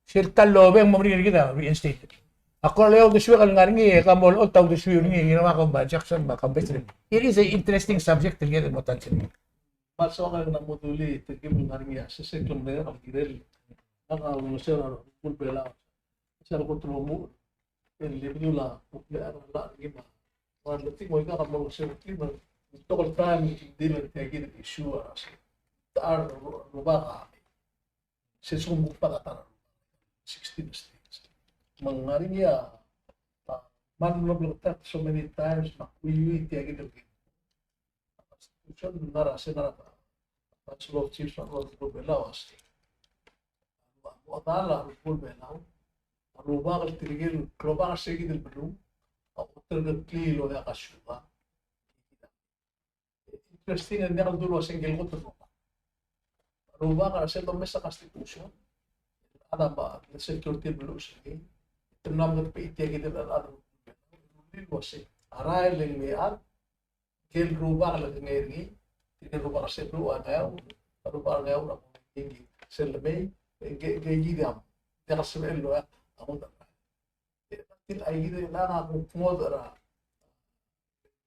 sel ta el lobeng me ng meringel er kid a reinstate. Ak kora loia a uldesuek el ngar er ngii, e ka mo olecholt a uldesuiu er ngii, ngii me a kau me a Jackson me a kau Besri. It is a interesting subject el kede mo touch er ngii. Me a soak el mo dulii, te kid el ngar er ngii a sesei el klemedengei el kirel. Ngak a ulengeseu er a rubekul Belau. Sel kot el omuchel el Ibedul a kuk mle er a llach er ngii me a, me a letik mo ika ka mo ulengeseu er tir me ng tekoi el taem el di le tia kid el issue a se. Ta er a rubak a se lsekum kuk bek a ta er a sixteen states. Me ng ngar er ngii a, a, me ng mlo bleketakl so many times me a kuiuii tia kid el, a constitution el ngar er a se ngar er a Council of Chiefs me a rubekul Belau a se. A mo ta er a rubekul Belau, a rubak el tirke el klobak er se kid el beluu a oterkeklii el okiu a kasuka. Interesting, e ng diak el dulu a sengkil kot el rubak. Rubak er a sel domes a constitution, a chad a mle security el meluches er ngii, te mla mengedebechii tia kid el chad el rubak el uase a rael el ngii a chad, tirke el rubak el kengei er ngii, tirke el rubak er se el beluu a Ngeaur, a rubak er a Ngeaur a mo mengii. sel lemei, e ke, ke kid a, diak el sebechel el loia, a ngodech. E, tir a kid el ngar a kuk ngodech er a,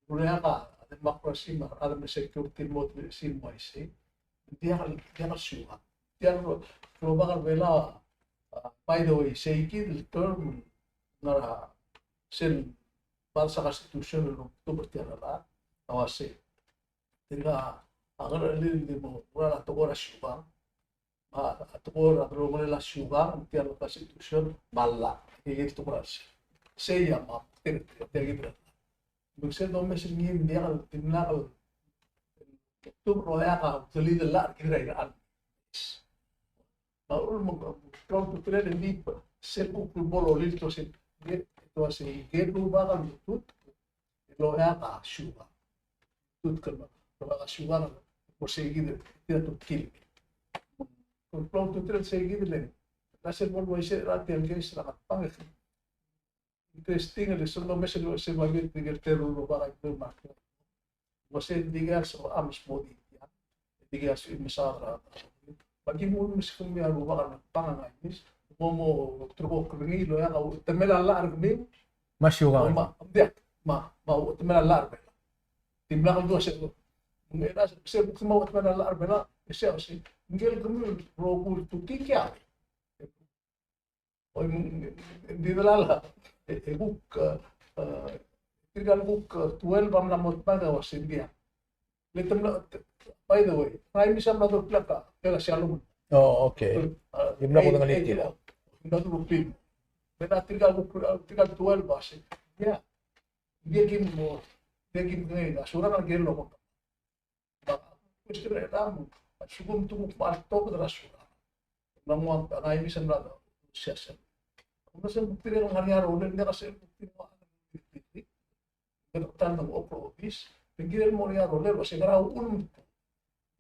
uleak a democracy me a, a security el mo, sel mo uaisei. Diak el, diak el siukang. Tia el rubak er a Belau, a, by the way, sei kid el term ngar a sel part er a Constitution el lomtub er tia el llach, a uasei. Tirka a ngerchelir el di mo, ua a tekoi er a siukang, a, a tekoi er a delongelel a siukang, tia el Constitution, me a llach, e kid el tekoi er a sei. Sei a ma, tir, tir kid. Me sel domes er ngii, ng diak el, dimlak el, tub er a oeak a delid el llach er kid er a irechar. Me a uchul me ng klou a ultutelel el di, sel kuk bo lolilt el uasei, e, el uasei, ngike el rubak a lutut el oeak a siukang. Tutk el oeak a siukang, el uasei kid, kid a tutkil. Ng klou a ultutelel sei kid el, a sel bo el uaisei er a tia el case er a Ngatpang. Interesting, el sel domes el uasei, me a tirke el terung el rubak a ikei el market. Uasei, ng dikea el sebecham el smodii tia. Ng dikea el sebecham el mesaod er a. Me aki mo meskemiu a rubak er a Ngatpang a ngaimis. Mo, mo ulterekokl er ngii el oeak a uchetemel a llach er kemiu. Me a siukang. Me a, diak, me a, me a uchetemel a llach er a Belau. Dimlak el dua sei. Me a se, se kuk mo uchetemel a llach er a Belau. E sei a uasei, ngike el kemiu el rokui el tutkik a Oi, ng di delal a, e, e kuk, e, e, tirka el kuk, e, twelve a mla mo dmak a uasei ng diak. Le te mla, te, by the way, ngaimis a mla doblak a, el a Sialom. Oh, okay. E, e, e mla kudengelii tia. Ng mla doblak. Me a tirka el kuk, tirka el twelve a uasei ng diak. Ng diak kim mo, ng diak kim ngii, a Surangel a kirel el oba. Me a question er a, a lsekum te kuk kmal tobed er a Surangel. Me ng ua ngaimis a mla siasem. Ng ua se ng kuk tirke el ngar er ngii a rolel, ng diak a se ng kuk tirke el ngar er ngii a rolel. Ng diak a ta el dengchokl er a obis, ng kirel el mo er ngii a rolel, el uase ngera uchul me te.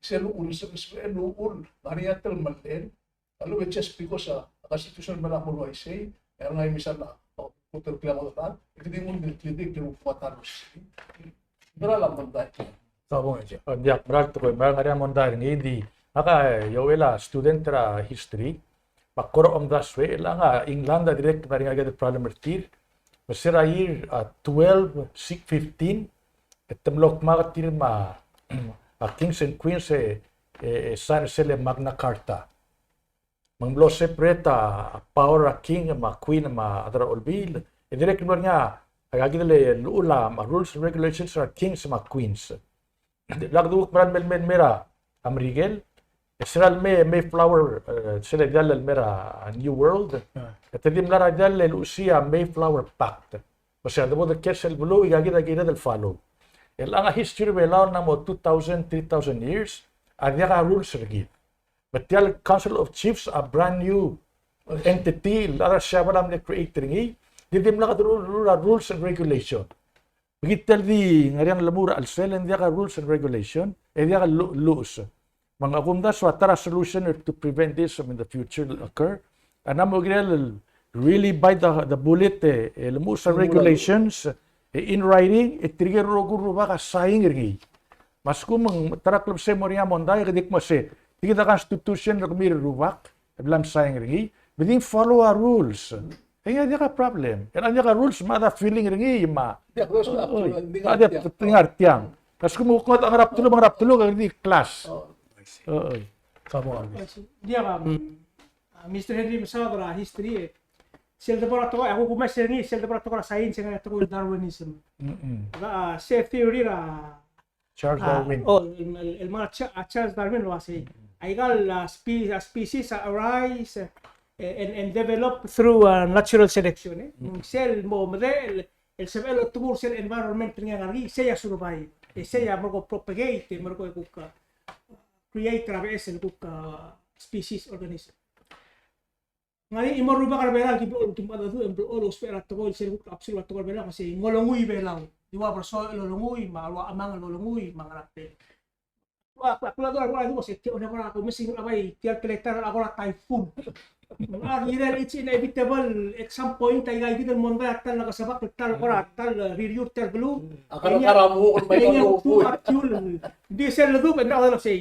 Sel uchul, sel, sel uchul, ngar er ngii a telemellel, a lechub e just because a, a Constitution el mla mo uaisei, e a ngaimis a mla, o, kot el klengodech el, e kede nguu el di, di, di, di, di, Ng mera el mondai. Ka bong e. O, diak, mera el tekoi, mera el ngar er ngii a mondai er ngii di. Ngak a Joel a student er a history. Me ak kora omdasu e, el ngar er a England a dirrek el ngar er ngii a ikakid el problem er tir. Me se er a year, a, twelve fifteen, e te mlo kmak er tir me a, a kings and queens e, e, e sign er sel Magna Carta. Me ng mlo separate a, a power er a king me a queen me a chad er a Olbiil. E dirrek el mlo er ngii a, a ikakid el llechul a, a rules and regulations er a kings me a queens. Lak de kuk mera el mei, mei, mei er a Merikel, e se er a le mei, Mayflower, e, sel diall el mei er a New World. E te di mla er a diall el luchesii a Mayflower Pact. Me se a debo de kiei er sel beluu, ikakid a kired el follow. El ngar er a history er a Belau el mla mo two thousand, three thousand years, a diak a rules er kid. Me tia el Council of Chiefs a brand new entity, el chad er a Siabal a mle create er ngii, di dimlak de rule, rule a rules and regulation. Me kid tia el di ngar er ngii a lmuut er a chelsel e ng diak a rules and regulation, e diak a lu-, luches. Me ng kumdasu a ta er a solution er to prevent this from in the future occur. A ng mo kirel el really bite the, the bullet e, e lmuut a regulations, e in writing, e tirke el rokui el rubak a sign er ngii. Me a lsekum ng ta er a klebesei e mo er ngii a mondai, e kede kmo se, tia kid a constitution er kemiu el rubak, e bla msign er ngii, me di follow a rules. E ngii a diak a problem. E a diak a rules, me a feeling er ngii, me a. Diak, rules, oi, a diak, di ngar tiang. A lsekum ng kuk ngodech a ngar er a bdeluk, ngar er a bdeluk, e di clash. Oh, I see. Oi. Ka bong. Diak, um, a, Mister Henry Mesaod er a history, e. Sel debo er a tekoi, a kuk kumes er ngii, sel debo er a tekoi er a science, e ng ngar er ngii a tekoi el Darwinism. Mm-mm. A, se theory er a Charles Darwin. A, o, el, el, el mla er a Cha-, a Charles Darwin el uasei. Mm. Aika el, a, spe-, a species a arise, e, and, and develop through, a, natural selection, e. Mm. Sel mo medechel, el sebechel el otemuchel er sel environment el ngar er ngii, sei a survive. E sei a merekong propagate, e merekong e kuk, a, create er a beches el kuk, a, species organism. Ngar er ngii a chimo el rubak er a Belau el ki blechoel, ki mla dmu el blechoel ousbech er a tekoi el sel kuk absolute er a tekoi er a Belau, me sei, ng olengui Belau. Di ua bersoech el olengui, me a ua chemang el olengui, me a ngerang. Ua, ua, ua, ua, ua, ua, se, tia, ua, ua, ua, me sei, ua, bai, tia el teletael a kora typhoon. A kirel, it's inevitable, at some point, a ikakid el mondai a ta el kesebak, ta el kora, ta el, e, ririul, ta el beluu. A kora, e ngii a, kora mo, e ngii a, kora mo, kora mo, kora mo. Di sel ledub, e ng diak el sei.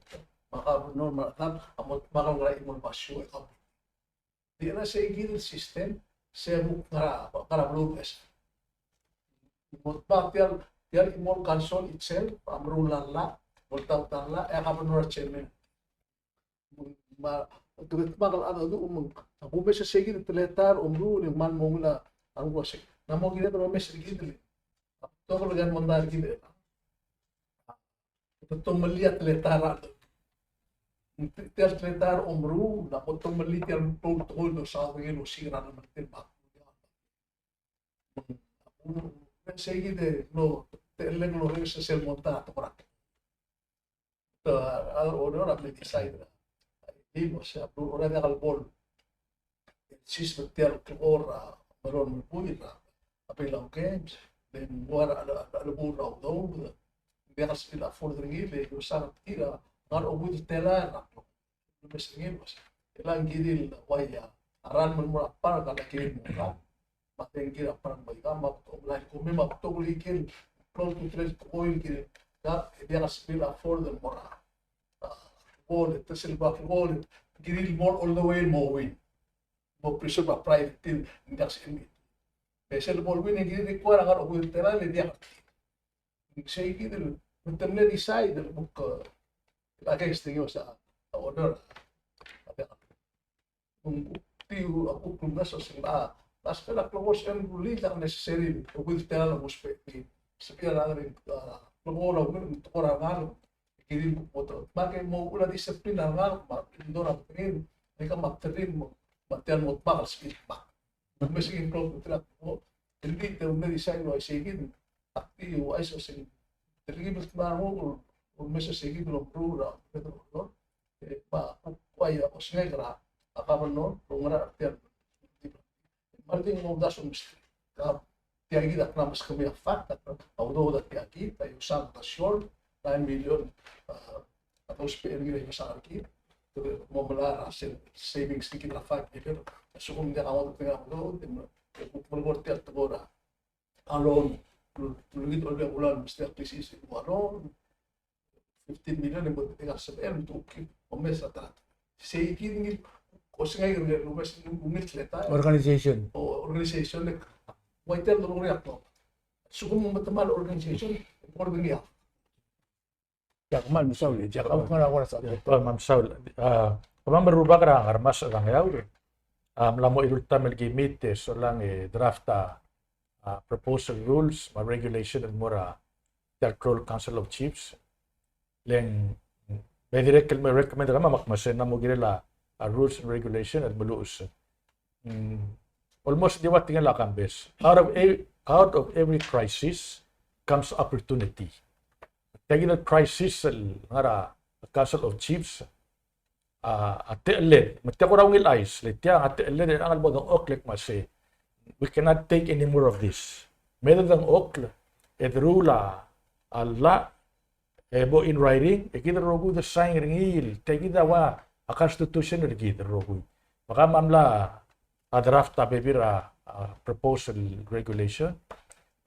me a governor me a rechad a mo dmak el ngar er a chimo el basio e kau. Di er a sei kid el system, se kuk ngar er a, ngar er a beluu el beches. Mo dmak tia el, tia el chimo el council itself a meruul a llach, mo oltaut a llach, e a governor a chairman. Me a, te dmak el chad a duch me ng, a kumes a sei kid el teletael a omeruul e ng kmal mo ungil a renguk el uasei, ng mo kired el omes er kid el, a betok el kmo ng di kid el, te tomellii a teletael a, tia el teletael a omeruul, ng mo tomellii tia el klou el tekoi el dosaod er ngii el osiik er a remengetel me a sei kid el, no, te, le ng lorael sel monta a tekoi er a, a, a, a, a, me decide er a, di mo se a, a, a, diak el bo el siseb er tia el klechor a, meron el buil er a, a Palau Games, le ng ua a, a, a, a, lebo er a udoud, diak el sebechir el afford er ngii, le ng osang er tir a ngar er a obud el telael er a klou. Lumes er ngii el uasei, e le ng kirir el ua ia, a ralm el mo er a park a le kirir el mo er a, me a dengki er a park me a ika, me a betok el, me a betok el ikel klou el ultutelel el tekoi el kirir, ia, e diak el sebechir el afford el mo er a, a, klou el, te sel bo el klou el, kirir el mo all the way el mo win. mo preserve a privacy er tir, ng diak sel. Me sel bo lwin e ng kirir el require a ngar er a okiu el telael e diak. Sei kid el, me te mle decide el kuk, eh, against the U S a, a order. A diak. Ng kuk tiu a kuk kumdasu se ng, a, a sel a klobos e ng rullii a necessary el okiu el telael el mo ousbech er ngii. Sebechir a rengrir, a, klobos a ungil, ng tekoi er a rengalek. Kirir el kuk mo, me ke mo uchul a discipline er a rengalek, me ng dora me ng, e ke mo terrim, me tia el mo dmak el sebechir el dmak. Me sei kid el klou el telael, o, el di te mle decide el uaisei kid, ak di uaisei se ng, telkib el dmak el, o, me sei kid el omeruul a, e, me a, uaia, osengek er a, a governor, el ngar er tia el, me a di mo omdasu el mesterir. Ka, tia kid a kmal meskemiu a fact, a udoud a tia kid, a iosang a short, nine million, a, a dousbech er ngii a iosang er kid, mo melai er a sel savings er kid er a five million, a lsekum ng diak a ngodech el tekoi er a udoud, e mo, e kuk melekoi er tia el tekoi er a, a loan, el, el kid a olbiil a ulang, mesterir a crisis, a loan, fifteen million, e mo, e ng sebechem el kuk omes a ta er a. Sei kid el ngii, osengek er ngii el omes, ungil teletael. Organization. O, organization, e, uaisei el dolekoi a klou. Lsekum ng metemall a organization, e kora ngii a. Ia, kmal mesaul, ia, kmal mesaul. Ia, kmal mesaul. A, kemam el rubak er a Ngermasech er a Ngeaur, a, mla mo eru el taem el ki meet e solang e draft a, a, proposed rules me a regulation el mo er a tia el klou el Council of Chiefs. Le ng, me dirrek el me recommend er kemam, me ak mesa ng mo kirel a, a, rules and regulation el meluches. Mm, almost di ua tekingel a Kambes. Out of a, out of every crisis comes opportunity. Tia kid el crisis el ngar er a Council of Chiefs, a, a techelled, me tia kora ungil chais, le tia a techelled e ng mo dengchokl el kmo se, we cannot take any more of this. Me de dengchokl, e deruul a llach, e bo in writing, e kid el rokui de sign er ngii, tia kid a ua a constitution er kid el rokui. Me kemam a mla a draft a bebil er a, a, proposed regulation.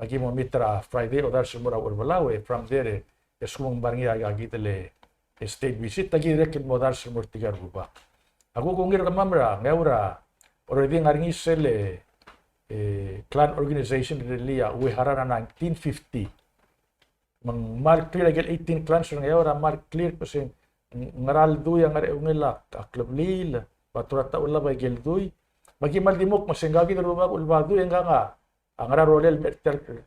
Me aki mo meet er a Friday, odars el mo er a Ucherbelau, e from there, e, e lsekum ng mla er ngii a, a kid el, e, state visit, aki dirrek el mo odars el mo er tirka el rubak. A kuk ungil er kemam er a Ngeaur a already ngar er ngii sel, e, clan organization er ngii a Uehara er a nineteen fifty. Me ng kmal clear a ikel eighteen clans er a Ngeaur a kmal clear el kmo se ng, ngera el dui a ngar er a eungel a, a klebliil, me a tara ta el llach a ikel dui. Me aki kmal di mo kmo se ng kid el rubak el ua dui e ngkang a, a ngera a rolel el mei er tia el,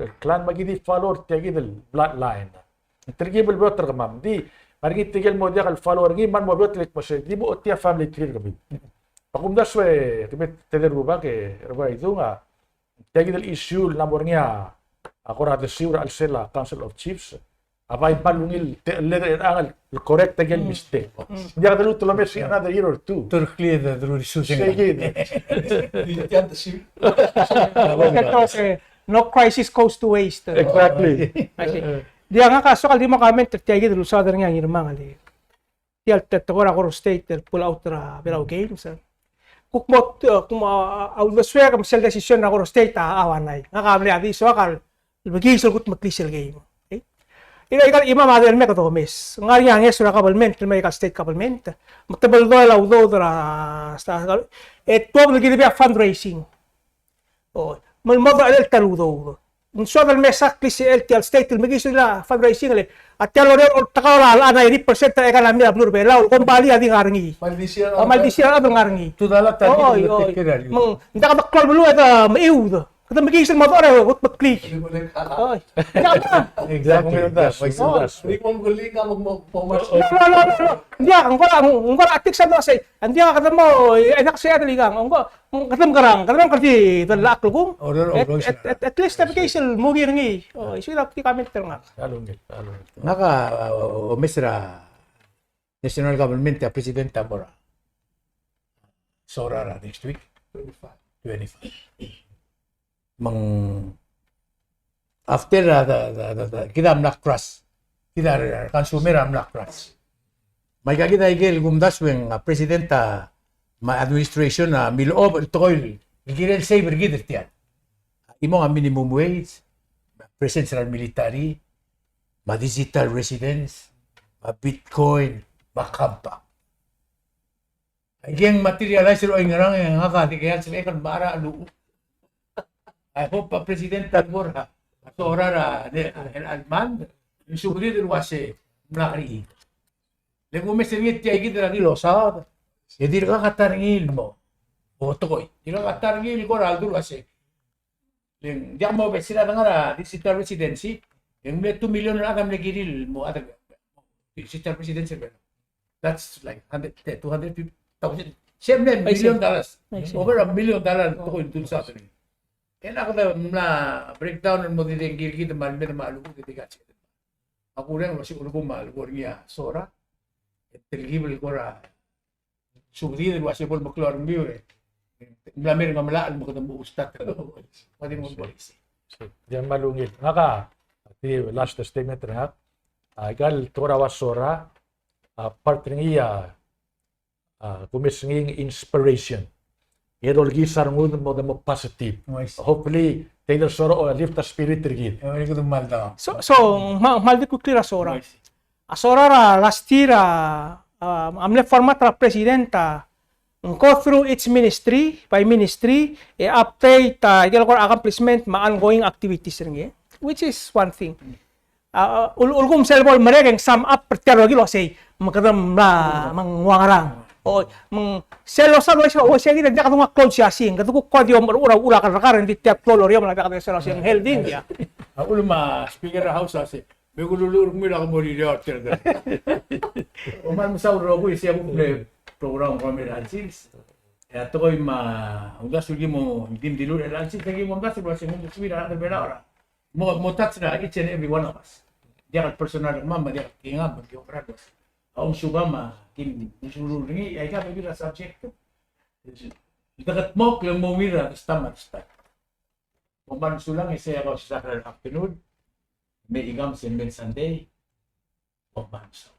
el clan, me aki di follow er tia kid el bloodline. Ng telkib el beot er kemam. Di, ngar er ngii tirke el mo diak el follow er ngii, me ng mo beot el kmo se, di mo ochotii a family tree er kemiu. Me kumdasu e, kemiu e tedei el rubak e, er a bai dung a, tia kid el issue el mla mo er ngii a, a kora desiu er a chelsel a Council of Chiefs, a bai kmal ungil techelled er chelechang el correct a ikel mistake. Ng diak de lmuut el omes another year or two. Terklir de, de lmuut el issue. Sei kid. Di tia el desiu. Entonces, no crisis goes to waste. Exactly. I see. Di ngak a soak el di mo comment er tia kid el usaod er ngii a Ngirmang el tia el te-, tekoi er a Koror State el pull out er a Belau Games, e. Kuk mo, e, kuk mo, a, a uldesuek me sel decision er a Koror State a, a uaisei. Ngak a mle a di soak el bekiis el kutmeklii sel game. Okay? Ika, ika el chimam a di el me kede omes. Ng ngar er ngii a ngeso er a government, el me aika el state government. Me te beldoi a udoud er a, sta-, e tuobed el kired el fundraising. O, me ng mo er a chelecha el udoud. Ng soad el mesa el klisichel tia el state el mekiis er a fundraising el, a tia el Oreor a oltak a ninety percent er a economy er a beluu er a Belau, el kombalii a di ngar er ngii. Maldisier a, maldisier a rechad el ngar er ngii. Tudalat a di, oi, oi. Me ng diak de klou el beluu e de mechiud. Kede mekiis el mo dechor e kutmeklii. Oi. Exactly. Oi. No, no, no, no, no. Ng diak, ng kora, ng kora a tik sa el uasei. Ng diak kede mo, e, e diak sei a delikang. Ng ko, kede mekerang, kede mekerang, kede di, de llach el kung. At, at, at, at least a mekiis el mo er ngii. O, isei a di comment er ngak. Ngak a, o, omes er a national government a president a mo er a Sora er a next week. Twenty-five. Me ng after a, the, the, the, the, kid a mla crush. Kid a, a consumer a mla crush. Me aika kid a ikel kumdasu e ng a president a, me a administration a milechob el tekoi el kirel save er kid er tiang. Chimong a minimum wage, presence er a military, me a digital residence, me a Bitcoin, me a compact. Aike ng materialize er oingerang e ngak a di ke el sebechek el mechar a cheluch. I hope a President a lebo er a, a Sora er a, ne, el, el man, ng subedid el uase ng mla er ngii. Le ng omes er ngii tia kid er a di losaod, e dirkak a ta er ngii el mo, o tekoi. Dirkak a ta er ngii el kora ldu el uase. Le ng diak mo besil a dengar a digital residency, e ng mle two million el chad a mle kirir el mo chad er a digital residency er a Belau. That's like hundred, two hundred fifty thousand. Sei a mle million dollars. I see. Over a million dollar el tekoi el dulsa er ngii. E ng kede mla breakdown el mo di dengki er kid me a lmed me a lechub e di kachek. Ak ureng el uase ulekum a lebo er ngii a Sora, e telkib el kora subedid el uase bo lemeklou a rengmiu e ng mla mer a ngemelachel me kede mo start. Ua di mo policy. Diak mal ungil. Ngak a, di last statement er ngak, a, aika el tekoi er a ua Sora, a, part er ngii a, a, kumes er ngii a inspiration. E dolekoi a rengud el mo, mo positive. Hopefully, tia el Sora a lift a spirit er kid. So, so, ng kmal, kmal di quickly er a Sora. A Sora er a last year a, a, a mle format er a president a, ng go through each ministry by ministry, e update a, ikel kora accomplishment me a ongoing activities er ngii, which is one thing. A, a, ul-, ulekum sel bo lemerek e ng sum up er tia el rokui el uasei, me kede mla, me ng ua ngerang. O, me ng sel losaod el uasei, uasei kid e diak donguu a klou el siasing, kede kuk kora di omeruul a, ura kerrekar, e ng di tia el klou el oriomel a diak de sel uasei, ng healthy, ia. A, ulekum a speaker er a House a uasei, me kululuuch er kemiu el kmo er a uriul er tia el. Kom kmal mesaul el rokui, sei a kuk mle program er kemiu er a chelsel. E a tekoi me a uldasu el ki mo, kim dilu er a chelsel, e kim omdasu el uasei ng uldesuir a rechad er a Belau er a. Mo, mo touch er a each and every one of us. Diak el personal er kemam, me diak el kingam, me diak el kingam. A omes er kemam, kim uldesuir er ngii, e aika bebil a subject. Dekedmokl el mo ungil er a, this time, this time. Kom kmal mesulang, e sei a ko sesakral afternoon. Me ikang sel mei el Sunday. Kom kmal mesulang.